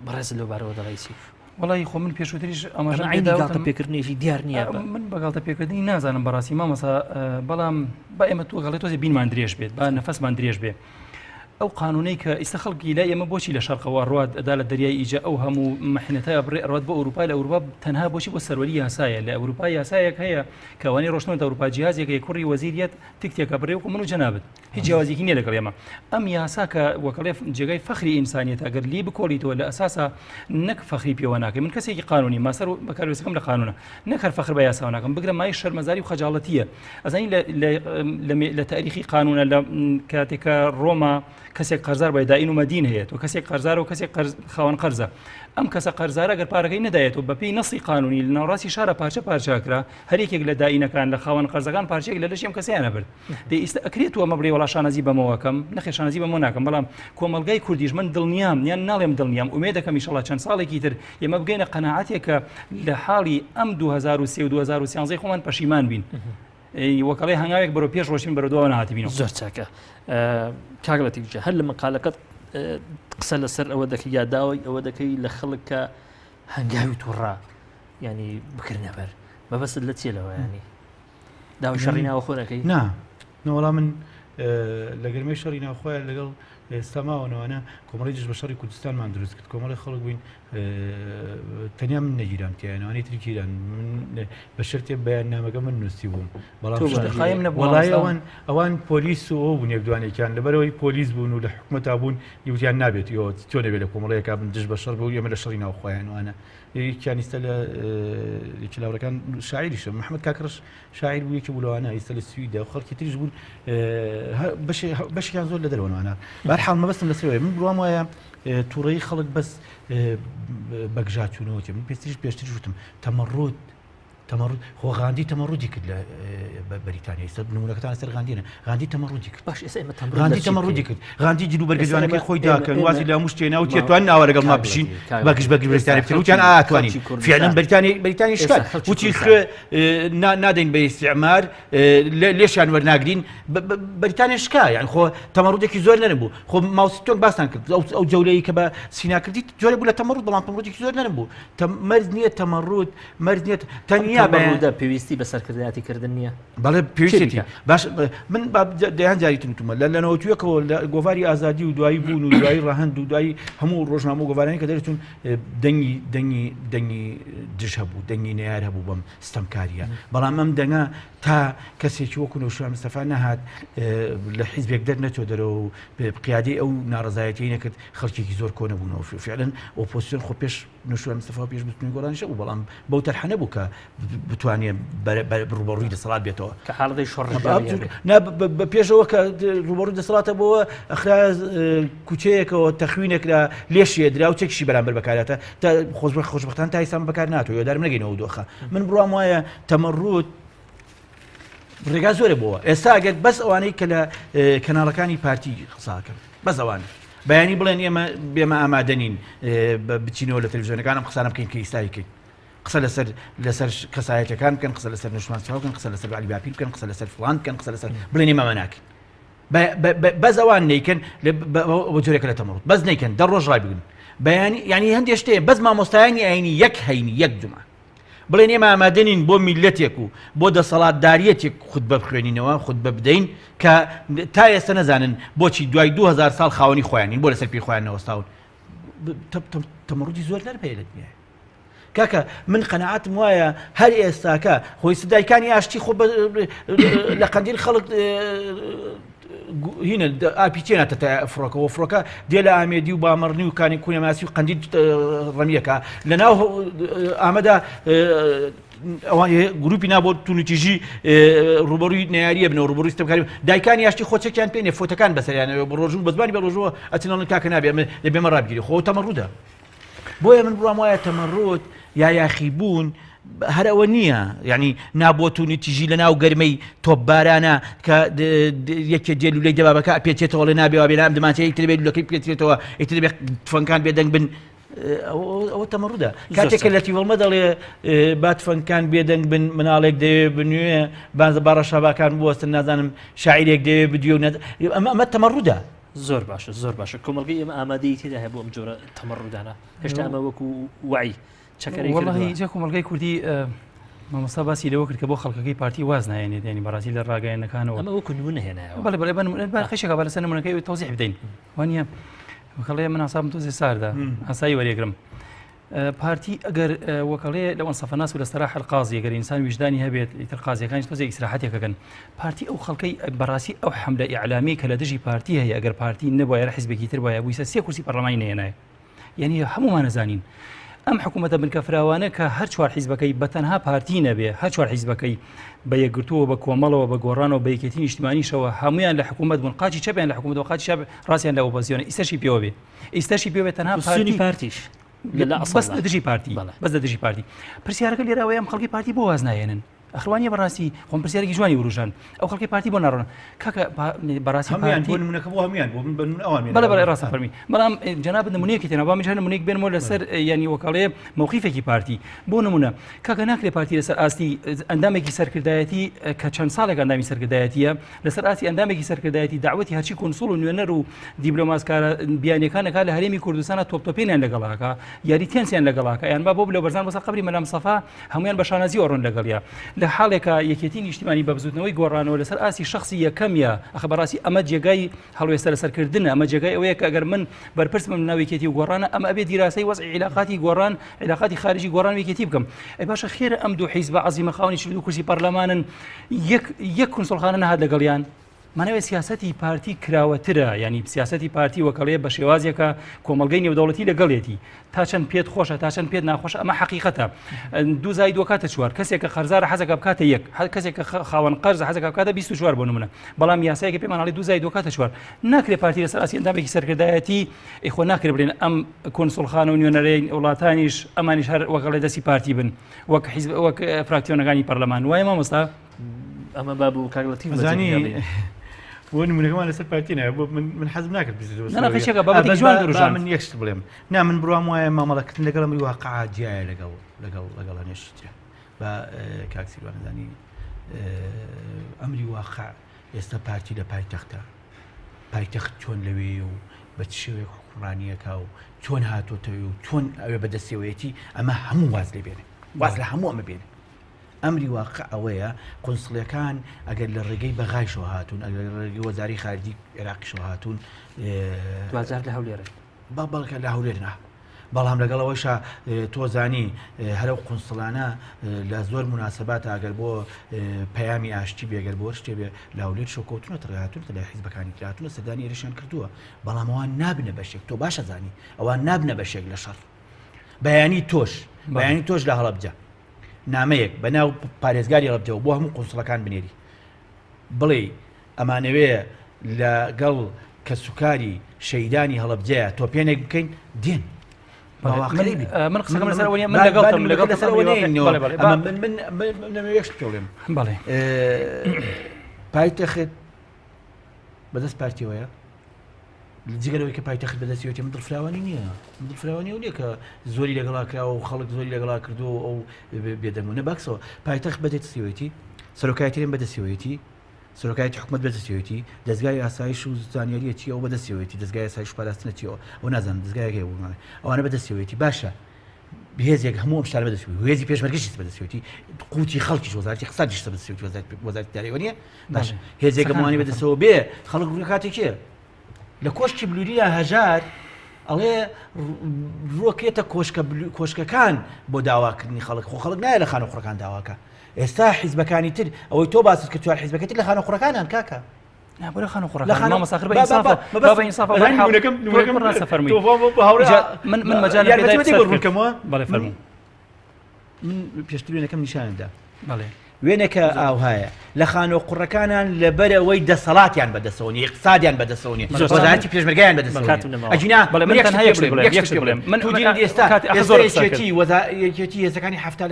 بەڕێز لەو بارەوە دەڵێی چی؟ وەڵی خۆ من پێشووتریش ئەمەژە گاڵتە پێکردنێکی دیار نییە من بە گاڵتە پێکردنی نازانم بەڕاستی مامۆسا بەڵام با ئێمە تۆ گەڵێ تۆزێ بینمان درێژ بێت با نەفەسمان درێژ بێت ئەو قانونەی کە ئیستا خەڵکی لای ئێمە بۆچی لە شەرقەوە ڕوات ئەدا لە دەریای ئیجە ئەو هەموو محنەتە بڕێ ئەڕوات بۆ ئەوروپا لە ئەوروپا تەنها بۆچی بۆ سەروەری یاسایە لە ئەوروپا یاسایەک هەیە کە ئەوانەی ڕۆشتنەوە ئەوروپا جیهازێک هەیە کوڕی وەزیریەت تکتێکە بڕێ وەکو من و جەنابت هیچ جیاوازیەکی نییە لەگەڵ ئێمە ئەم یاسا کە وەکەڵێ جێگای فەخری ئینسانیەتە ئەگەر لی بکۆڵیتەوە لە ئەساسا نەک فەخری پێوە ناکەی من کەسێکی قانونی ماسەر و بەکالۆریسەکەم لە قانونە نەک هەر فەخر بە یاساوە ناکەم بگرە مای شەرمەزاری و خەجاڵەتیە ئەزانی لە تاریخی قانونە لە کاتێک کە ڕۆما کەسێک قەرزار بە داین و مەدین هەیە تۆ کەسێک قەرزار و کەسێک خاوەن قەرزە ئەم کەسە قەرزارە گەر پارەکەی نەدایەتەوە بەپێی نەسی قانونی لە ناوەڕاستی شارە پارچە پارچەکرا هەر یەکێک لە داینەکان لە خاوەن قەرزەکان پارچەیەک لە لەشی ئەم کەسەیانە برد دەی ئیستا ئەکرێت تۆ ئەمە بڵێ وەڵا شانازی بەمەوەکەم نەخێر شانازی بەمەوە ناکەم بەڵام کۆمەڵگای کوردیش من دڵنیام یان ناڵێم دڵنیام ئومێد دەکەم ئیشەڵا چەند ساڵێکی تر ئێمە بگەینە قەناعەتێک کە لە حاڵی ئەم 2003 و 2013 خۆمان پەشیمان بین وەکەڵێ هەنگاوێک بەرەو پێش ڕۆشتین بەرەو دواوە نهاتبینەوە زۆر چاکە کاک لەتیف گیان هەر لە مقالەکەت قسە لەسەر ئەوە دەکەی یا داوای ئەوە دەکەی لە خەڵک کە هەنگاوی تووڕە ینی بکردنە بەر مەبەست لە چیە لەوە ینی داوای شەڕی ناوەخۆ دەکەی نا نەوەڵا من لە گەرمەی شەڕی ناوخۆیان لەگەڵ ئێستا ماوەنەوەە کۆمەڵی دژ بە شەڕی کوردستانمان دروست کرد کۆمەڵی خەڵک بووین تەنیا من نەگیرام تیانەوانی تر گیران من بە شەرتێ بەیاننامەکە من نووسی بووم بەڵام قایم نەبوو وەڵای ئەوان ئەوان پۆلیس و ئەو بوون یەک دوانێکیان لەبەرەوەی پۆلیس بوون و لە حکومەتا بوون یوتیان نابێت ئێوە چۆن دەبێت لە کۆمەڵەیەکا بن دژ بە شەڕ بوو ئێمە لە شەڕی ناوخۆیانوانە یەکیان ئیستا لە یەکی لاوڕەکان شاعیریشە محەممەد کاکڕش شاعیر بوو یەکی بوو لەوانە ئیستا لە سویدە و خەڵکی تریش بوون بەشێکیان زۆر لە دەرەوەنوانە بەرحاڵ مەبەستم لەسەر من بڕوام وایە تووڕەیی خەڵک بەس بەگژاچوونەوە من پێشتریش پێشتریش وتم تەمەڕوت تەمەڕود خۆ غاندی تەمەڕودی کرد لە بەریتانیا ئێستا نمونەکەتان سەر غاندینە غاندی تەمەڕودی کرد باش ئێستا ئێمە تەمەڕود غاندی لە چی تەمەڕودی بکەین؟ کرد غاندی جل و بەرگە ئێستا جوانەکەی ئێمە خۆی ئێمە داکەن ئێمە وازی لە هەموو شتێ ناوتی ما توان ناوە لەگەڵ ما کاک بژین لەتیف، کاک بەگژ لەتیف بەگژ ئێستا بەریتانیا بکەن خەڵکی وتیان ئاتوانین خەڵکی فعلا کوردستان بەریتانی بەریتانی ئێستا شکان خەڵکی وتی کوردستان خوێ نادەین بە ئیستعمار لێشیان وەرناگرین بەریتانیا شکا یان خۆ تەمەڕودێکی زۆر نەرم بوو خۆ ماوسیتۆنگ باستان کرد ئەو جەولەی کە بە سینا کردی جۆرە بوو لە تەمەڕود بەڵام تەمەڕودێکی زۆر نەرم بوو مەرج نییە تەمەڕود مەرج نییە تەنیا تەمەڕودە پێویستی بە سەرکردایەتی کردن نییە. بەڵێ پێویستێتی باش من دەیان جاری تر وتومە لە لەنەوەتویەکەوە لە گۆڤاری ئازادی و دوایی بوون و دوایی ڕەهەند و دوایی هەموو ڕۆژنامە و گۆڤارانی کە دەرچوون دەنگی دەنگی دەنگی دژ هەبوو دەنگی نەیار هەبوو بەم ستەمکاریە بەڵام ئەم دەنگە تا کەسێکی وەکو نەوشیروان مستەفا نەهات لە حیزبێک دەرنەچۆ دەرەوە و قیادەی ئەو ناڕەزایەتیی نەکرد خەڵکێکی زۆر کۆ نەبوونەوە فعلەن ئۆپۆزیسیۆن خۆ پێش نەوشیروان مستەفا و پێش بزوتنەوەی گۆڕانیش هەبوو بەڵام بەو تەرحە نەبوو کە بتوانێ ڕوبەڕووی دەسەڵات بێتەوە کە حاڵەتی شۆڕشگێڕی هەبێ. نا بە پێشەوە کە ڕوبەڕووی دەسەڵاتە بۆوە ئەخرا کوچەیەکەوە تەخوینێکرا لێشێ درا و چەکیشی بەرامبەر بەکارهاتە تا خۆشبەختان تا ئێستا بەکار ناتەوە هیوادارم نەگەینەوە ئەو دۆخە من بڕوام وایە تەمەڕوت ڕێگا زۆرە بۆوە ئێستا ئەگەر بەس ئەوانەی کە لە کەناڵەکانی پارتی قساکەن بەس ئەوان بەیانی بڵێن ئێمە بێمە ئامادە نین بچینەوە لە تەلەڤزیۆنەکانم قسانە بکەین کە ئیستای کەین قسە لەسەر لەسەر کەسایەتەکان بکەن قسە لەسەر نشمان چاو بکەن قسە لەسەر علی باپیر بکەن قسە لەسەر فلان بکەن قسە لەسەر بڵێن ئێمە ناکەین بەس ئەوان نیکەن بە جۆرێکە لە تەمەڕوت بەس نیکەن دە ڕۆژ ڕای بگرن بەیانی یعنی هەندێک شتێ بەس مامۆستایانی ئاینی یەک هەینی یەک جمعە بڵێن ئێمە ئامادە نین بۆ میللەتێک و بۆ دەسەڵاتداریەتێک خوتبە بخوێنینەوە، خوتبە بدەین کە تا ئێستا نەزانن بۆچی دوای 2000 ساڵ خاوەنی خۆیان نین، بۆ لەسەر پێی خۆیان نەوەستاون. تەمەڕودی زۆر نەرم هەیە لە دنیایا. کاکە من قەناعەتم وایە هەر ئێستاکە خۆی دایکانی ئاشتی خۆ لە قەندیل خەڵک هینە ئاپی چێ ناتە فڕۆکەوە فڕۆکە دێ لە ئامێدی و بامەڕنی و کانی کونەماسی و قەندیل ڕەمیەکە لە ناو ئامەدا ئەوان گروپی نا بۆ تونوتیژی ڕوبەڕووی نەیاریە بنەوە ڕوبەڕووی ستەمکاری دایکانی یاشتی خۆ چەکیان پێ نیە فۆتەکان بەسەریانەوە بە ڕۆژوو بە زمانی بە ڕۆژووە ئەچنەڵن کاکە نابێ ئەمە دەبێ مە ڕابگیری خۆ تەمەڕوودە بۆیە من بڕوام وایە تەمەڕوت یا یاخیبوون هەر ئەوە نییە یعنی نابۆتونی تیژی لە ناو گەرمەی تۆپبارانە کە یەکێ دێ لولەی دەبابەکە پێچێتەوە لێ نابێ وابێ ئەم دەمانچەیە ئیتر بێ لولەکەی پێچێتەوە ئیتر بێ تفەنگان بێدەنگ بن ئەوە تەمەڕودە کاتێک کە لەتی وەڵمە دەڵێ با تفەنگکان بێدەنگ بن مناڵێک دەوێ بنوێ بازە باڕە شاباکان بوەستن نازانم شاعیرێک دەوێ بدوێ و ئەمە تەمەڕودە زۆر باشە زۆر باشە کۆمەڵگەی ئێمە ئامادەی تێدا هەیە بۆ ئەم جۆرە تەمەڕودانە هێشتا ئەمە وەکو وعی چەکەرەی وەڵی جا کۆمەڵگەی کوردی مامۆستا باسی لەوە کرد کە بۆ خەڵکەکەی پارتی واز نایەنێت ینی بەڕاستی لە ڕاگەیەنەکانەوە ئەمە وەکو نمونە هێنایەوە بەڵێ بەڵێ بە نمونە با قەشێکە بە لەسەر نمونەکەی تەوزیح بدەین وانە وەکەڵێ من ئاسابم تۆزێ ساردە ئاسایی وەرێگرم پارتی ئەگەر وەکەڵێ لە ئەنسەفەناس و لە سەراح القاضی ئەگەر ئینسان ویژدانی هەبێت ئیتر قازیەکانیش تۆزێک ئیسراحەتێکەکەن پارتی ئەو خەڵکەی بەڕاستی ئەو حملە ئیعلامی کە لە دژی پارتی هەیە ئەگەر پارتی نەبوایە حیزبێکی تر وایە بوویسە سێ کورسی پەرلەمانی نەهێنایە یعنی هەمومان نەزانین ئەم حکوومەتە بنکە فراوانە کە هەر چوار حیزبەکەی بە تەنها پارتی نەبێ هەر چوار حیزبەکەی بە یەکگرتووە بە کۆمەڵەوە بە گۆڕانەوە بە یەکێتی نیشتمانیشەوە هەمویان لە حکوومەت بوون قاچی چەپیان لە حکوومەت و قاچی چەپ ڕاستیان لە ئۆپۆزیسیۆنە ئیستەشی پێوە بێ ئیستەشی پێوە تەنها پارتی پارتیش بەس لە دژی پارتی بەس لە دژی پارتی پرسیارەکە لێراوەیە ئەم خەڵکی پارتی بۆ واز ناهێنن ئەخوانیە بەڕاستی خۆم پرسیارێکی جوانی وروژان ئەو خەڵکی پارتی بۆ ناڕۆن کاکە بەڕاستی هەمویان بۆ نمونەکە بۆ هەمویان بۆ من بە ئەوان بەڵێ بەڵێ ڕاستە فەرمی بەڵام جەناب نمونەیەکی تێنا با من نمونەیەک بێنمەوە لەسەر یعنی وەکەڵێ مەوقیفێکی پارتی بۆ نمونە کاکە ناکرێ پارتی لەسەر ئاستی ئەندامێکی سەرکردایەتی کە چەند ساڵێک ئەندامی سەرکردایەتیە لەسەر ئاستی ئەندامێکی سەرکردایەتی داوەتی هەرچی کونسوڵ و نوێنەر و دیبلۆماسکارە بیانیەکانەکە لە هەرێمی کوردستانە تۆپتۆپێنیان لەگەڵاکە یاری تێنسیان لەگەڵاکە یان با بۆ بلە بەرزان بەسەر قبری مەلا مستەفا هەمویان بە شانازی ئەڕۆن لەگەڵیا لە حاڵێکا یەکێتی نیشتیمانی بە بزوتنەوەی گۆڕانەوە لەسەر ئاستی شەخسی یەکەمیە، ئەخە بەڕاستی ئەمە جێگای هەڵوێستە لەسەرکردنە، ئەمە جێگای ئەوەیە کە ئەگەر من بەرپرس بم لەناو یەکێتی و گۆڕانە ئەمە ئەبێ دیراسەی وەزعی عیلاقاتی گۆڕان عیلاقاتی خارجی گۆڕان و یەکێتی بکەم. ئەی باشە خێرە ئەم دوو حیزبە عەزیمە خاوەنی 42 کورسی پەرلەمانن یەک یەک کونسوڵخانە نەهات لەگەڵیان؟ ماناوێ سیاسەتی پارتی کراوەترە، یانی سیاسەتی پارتی وەکەڵێ بە شێوازێکە کۆمەڵگەی نێودەوڵەتی لەگەڵێتی تا چەند پێت خۆشە تا چەند پێت ناخۆشە ئەمە حەقیقەتە دوو زای دووکاتە چوار کەسێک کە قەرزارە حەزەکە بکاتە یەک هەر کەسێک کە خاوەن قەرزە حەزەکە بکاتە 24 بۆ نمونە بەڵام یاسایەکە پێمان ئەڵێ دوو زای دووکاتە چوار ناکرێ پارتی لەسەر ئاستی ئەندامێکی سەرکردایەتی ئیخۆ ناکرێ بڵێن ئەم کۆنسوڵخانە و نوێنەرەی وڵاتانیش ئەمانیش هەر وەکەڵێ دەستی پارتی بن وەک حیزب وەک فراکسیۆنەکانی پەرلەمان وایە مامۆستا ئەمە با بۆ کاک لەتیف زانی بۆ نمونەکەمان لەسەر پارتی نایە بۆ من من حەزم ناکرد من یەک شت بڵێم نا من بڕوام وایە مامەڵەکردن لەگەڵ ئەمری واقع جیایە لەگەڵ لەگەڵ لەگەڵ هەنێشترە بە کاک سیروانزانی ئەمری واقع ئێستا پارتی لە پایتەختە پایتەخت چۆن لەوێ و بە چ شێوەیەک حکومڕانیەکە و چۆن هاتۆتەوە و چۆن ئەوێ بەدەستەوەیەتی ئەمە هەموو واز لێ بێنێ واز لە هەموو ئەمە بێنێ ئەمری واقع ئەوەیە قونسڵیەکان ئەگەر لە ڕێگەی بەغایشەوە هاتوون ئەگەر لە ڕێگەی وەزاری خارجی عێراقیشەوە هاتوون دواجار لە هەولێرن با بەڵکە لە هەولێر نا بەڵام لەگەڵ ئەوەیشا تۆ زانی هەرو قونسڵانە لە زۆر مناسبات ئەگەر بۆ پەیامی ئاشتی بێگەر بۆ شتێ بێ لە هەولێر شۆکەوتونە ڕێهاتون لە حیزبەکانی تراتونە سەردانی ئێرشیان کردووە بەڵام ئەوان نابنە بەشێک تۆ باشە زانی ئەوان نابنە بەشێک لە شەڕ بەیانی تۆش بەیانی تۆش لە هەڵەبجە نامەیەک بە ناو پارێزگاری هەڵەبجەوە بۆ هەموو قونسڵەکان بنێری بڵێ ئەمانەوێ لەگەڵ کەسوکاری شەیدانی هەڵەبجەیە تۆپێنێک بکەین دێن من قسەکەم لەسەر ئەوە نییە من لەگەڵتم لەگەڵ لەسەر ئەوە نییە من من من یەک شت بڵێم بەڵێ پایتەخت بەدەست پارتیەوەیە جگە لەوەی کە پایتەخت بەدەستیەوەتی من دڵفراوانی نییە من دڵفراوانی ئەو نییە کە زۆری لەگەڵا کراوە و خەڵک زۆری لەگەڵا کردووە و ئەو بێدەنگ بوو. نە بەکسەوە پایتەخت بەدەستیەوەتی سەرۆکایەتی هەرێم بەدەستیەوەتی سەرۆکایەتی حکومەت بەدەستیەوەتی دەزگای ئاسایش و زانیاریە چییە ئەو بەدەستیەوەتی دەزگای ئاسایش و پاراستنە چییە ئەو نازانم دەزگایەک هەیە بۆ ئەوانە بەدەستیەوەتی باشە هێزێک هەموو ئەم شتانە بەدەستیەوەتی هێزی پێشمەرگەشی بەدەستیەوەتی قوتی خەڵکیش وەزارەتی اقتصادیش بەدەستیەوەتی وەزارەتی دارایی نییە باش هێزێک هەمووانی بەدەستەوە بێ خەڵک ڕووی کاتێکێ لە کۆشکی بلوریە هەژار ئەڵێ ڕۆکێتە کۆشکە کۆشکەکان بۆ داواکردنی خەڵک خۆ خەڵک نایە لە خانە خوڕەکان داواکە ئێستا حیزبەکانی تر ئەوەی تۆ باست کرد چوار حیزبەکە تر لە خانە خوڕەکانان کاکە بۆ خانە خوڕەکان مامۆستا آخر بە ئینسافە بە ئینسافە ڕاستە فەرمووی من من مەجال یارمەتی بۆ ڕوونکەمەوە بەڵێ فەرموو من پێشتر وێنەکەم نیشاندا بەڵێ وێنەکە ئاوهایە لە خانۆ قوڕەکانان لەبەرەوەی دەسەڵاتیان بەدەسەوە نیە اقتصادیان بەدەسەوە نیە وەزارەتی پێشمەرگەیان بەدەسەوە نیە ئەگینا بەڵێ من تەنها یەک شت بڵێم یەک شت بڵێم من تو دین ئێستا ئێستا یەکێتی وەزا یەکێتی هێزەکانی حەفتا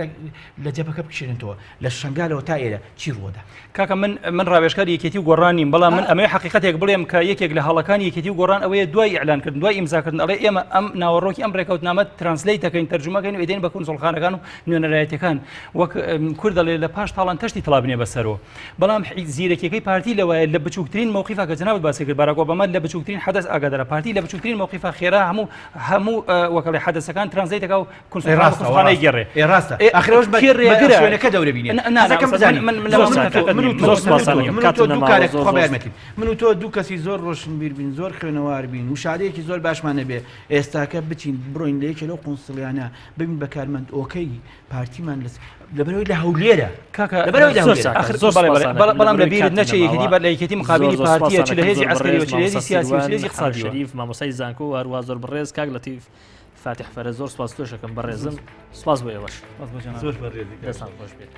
لە جەبهەکە بکشێنێتەوە لە شەنگالەوە تا ئێرە چی ڕووەدا؟ کاکە من من ڕاوێژکاری یەکێتی و گۆڕان نیم بەڵام من ئەمەوێ حەقیقەتێک بڵێم کە یەکێک لە هەڵەکانی یەکێتی و گۆڕان ئەوەیە دوای ئیعلانکردن دوای ئیمزاکردن ئەڵێ ئێمە ئەم ناوەڕۆکی ئەم ڕێکەوتنامە translate دەکەین تەرجومەکەین و ئەیدەین بە کونسوڵخانەکان و نوێنەرایەتیەکان وەک کورد دەڵێ لە پاش تاڵان تەشتی تڵا بنێ بەسەرەوە بەڵام زیرەکیەکەی پارتی لەوایە لە بچووکترین مەوقیفا کە جەنابت باسی کرد باراک ئۆباما لە بچووکترین حەدەس ئاگادارە پارتی لە بچووکترین مەوقیفا خێرا هەموو هەموو وەکەڵێ حەدەسەکان translate دەکا و کونسوڵخانەی گەڕێ ڕاستە ئەخرەوەش بە ڕێگرە شوێنەکە دەورە بینێ حەزەکەم بزانی من من من و تۆ من و تۆ دوو کارێک خوا بە یارمەتی من و تۆ دوو کەسی زۆر ڕۆشنبیر بین زۆر خوێنەوار بین و شارەیەکی زۆر باشمان نەبێ ئێستاکە بچین بڕۆین لە یەکێ لەو قونسڵیانە ببین بە کارمەند okay پارتیمان لەبەرەوەی لە هەولێرە کاکە لەبەرەوەی لە هەولێرە ئاخر زۆر بەڵێ بەڵێ بەڵام لە بیرت نەچێ یەکێتی بەر لە یەکێتی مقابلی پارتیە چ لە هێزی عەسکەری و چ لە هێزی سیاسی و چ لە هێزی اقتصادیەوە. شەریف مامۆستای زانکۆ و هەروەها زۆر بەڕێز کاک لەتیف فاتح فەرە زۆر سپاس تۆشەکەم بەڕێزم سپاس بۆ ئێوەش زۆر بەڕێزی دەستان خۆش بێت.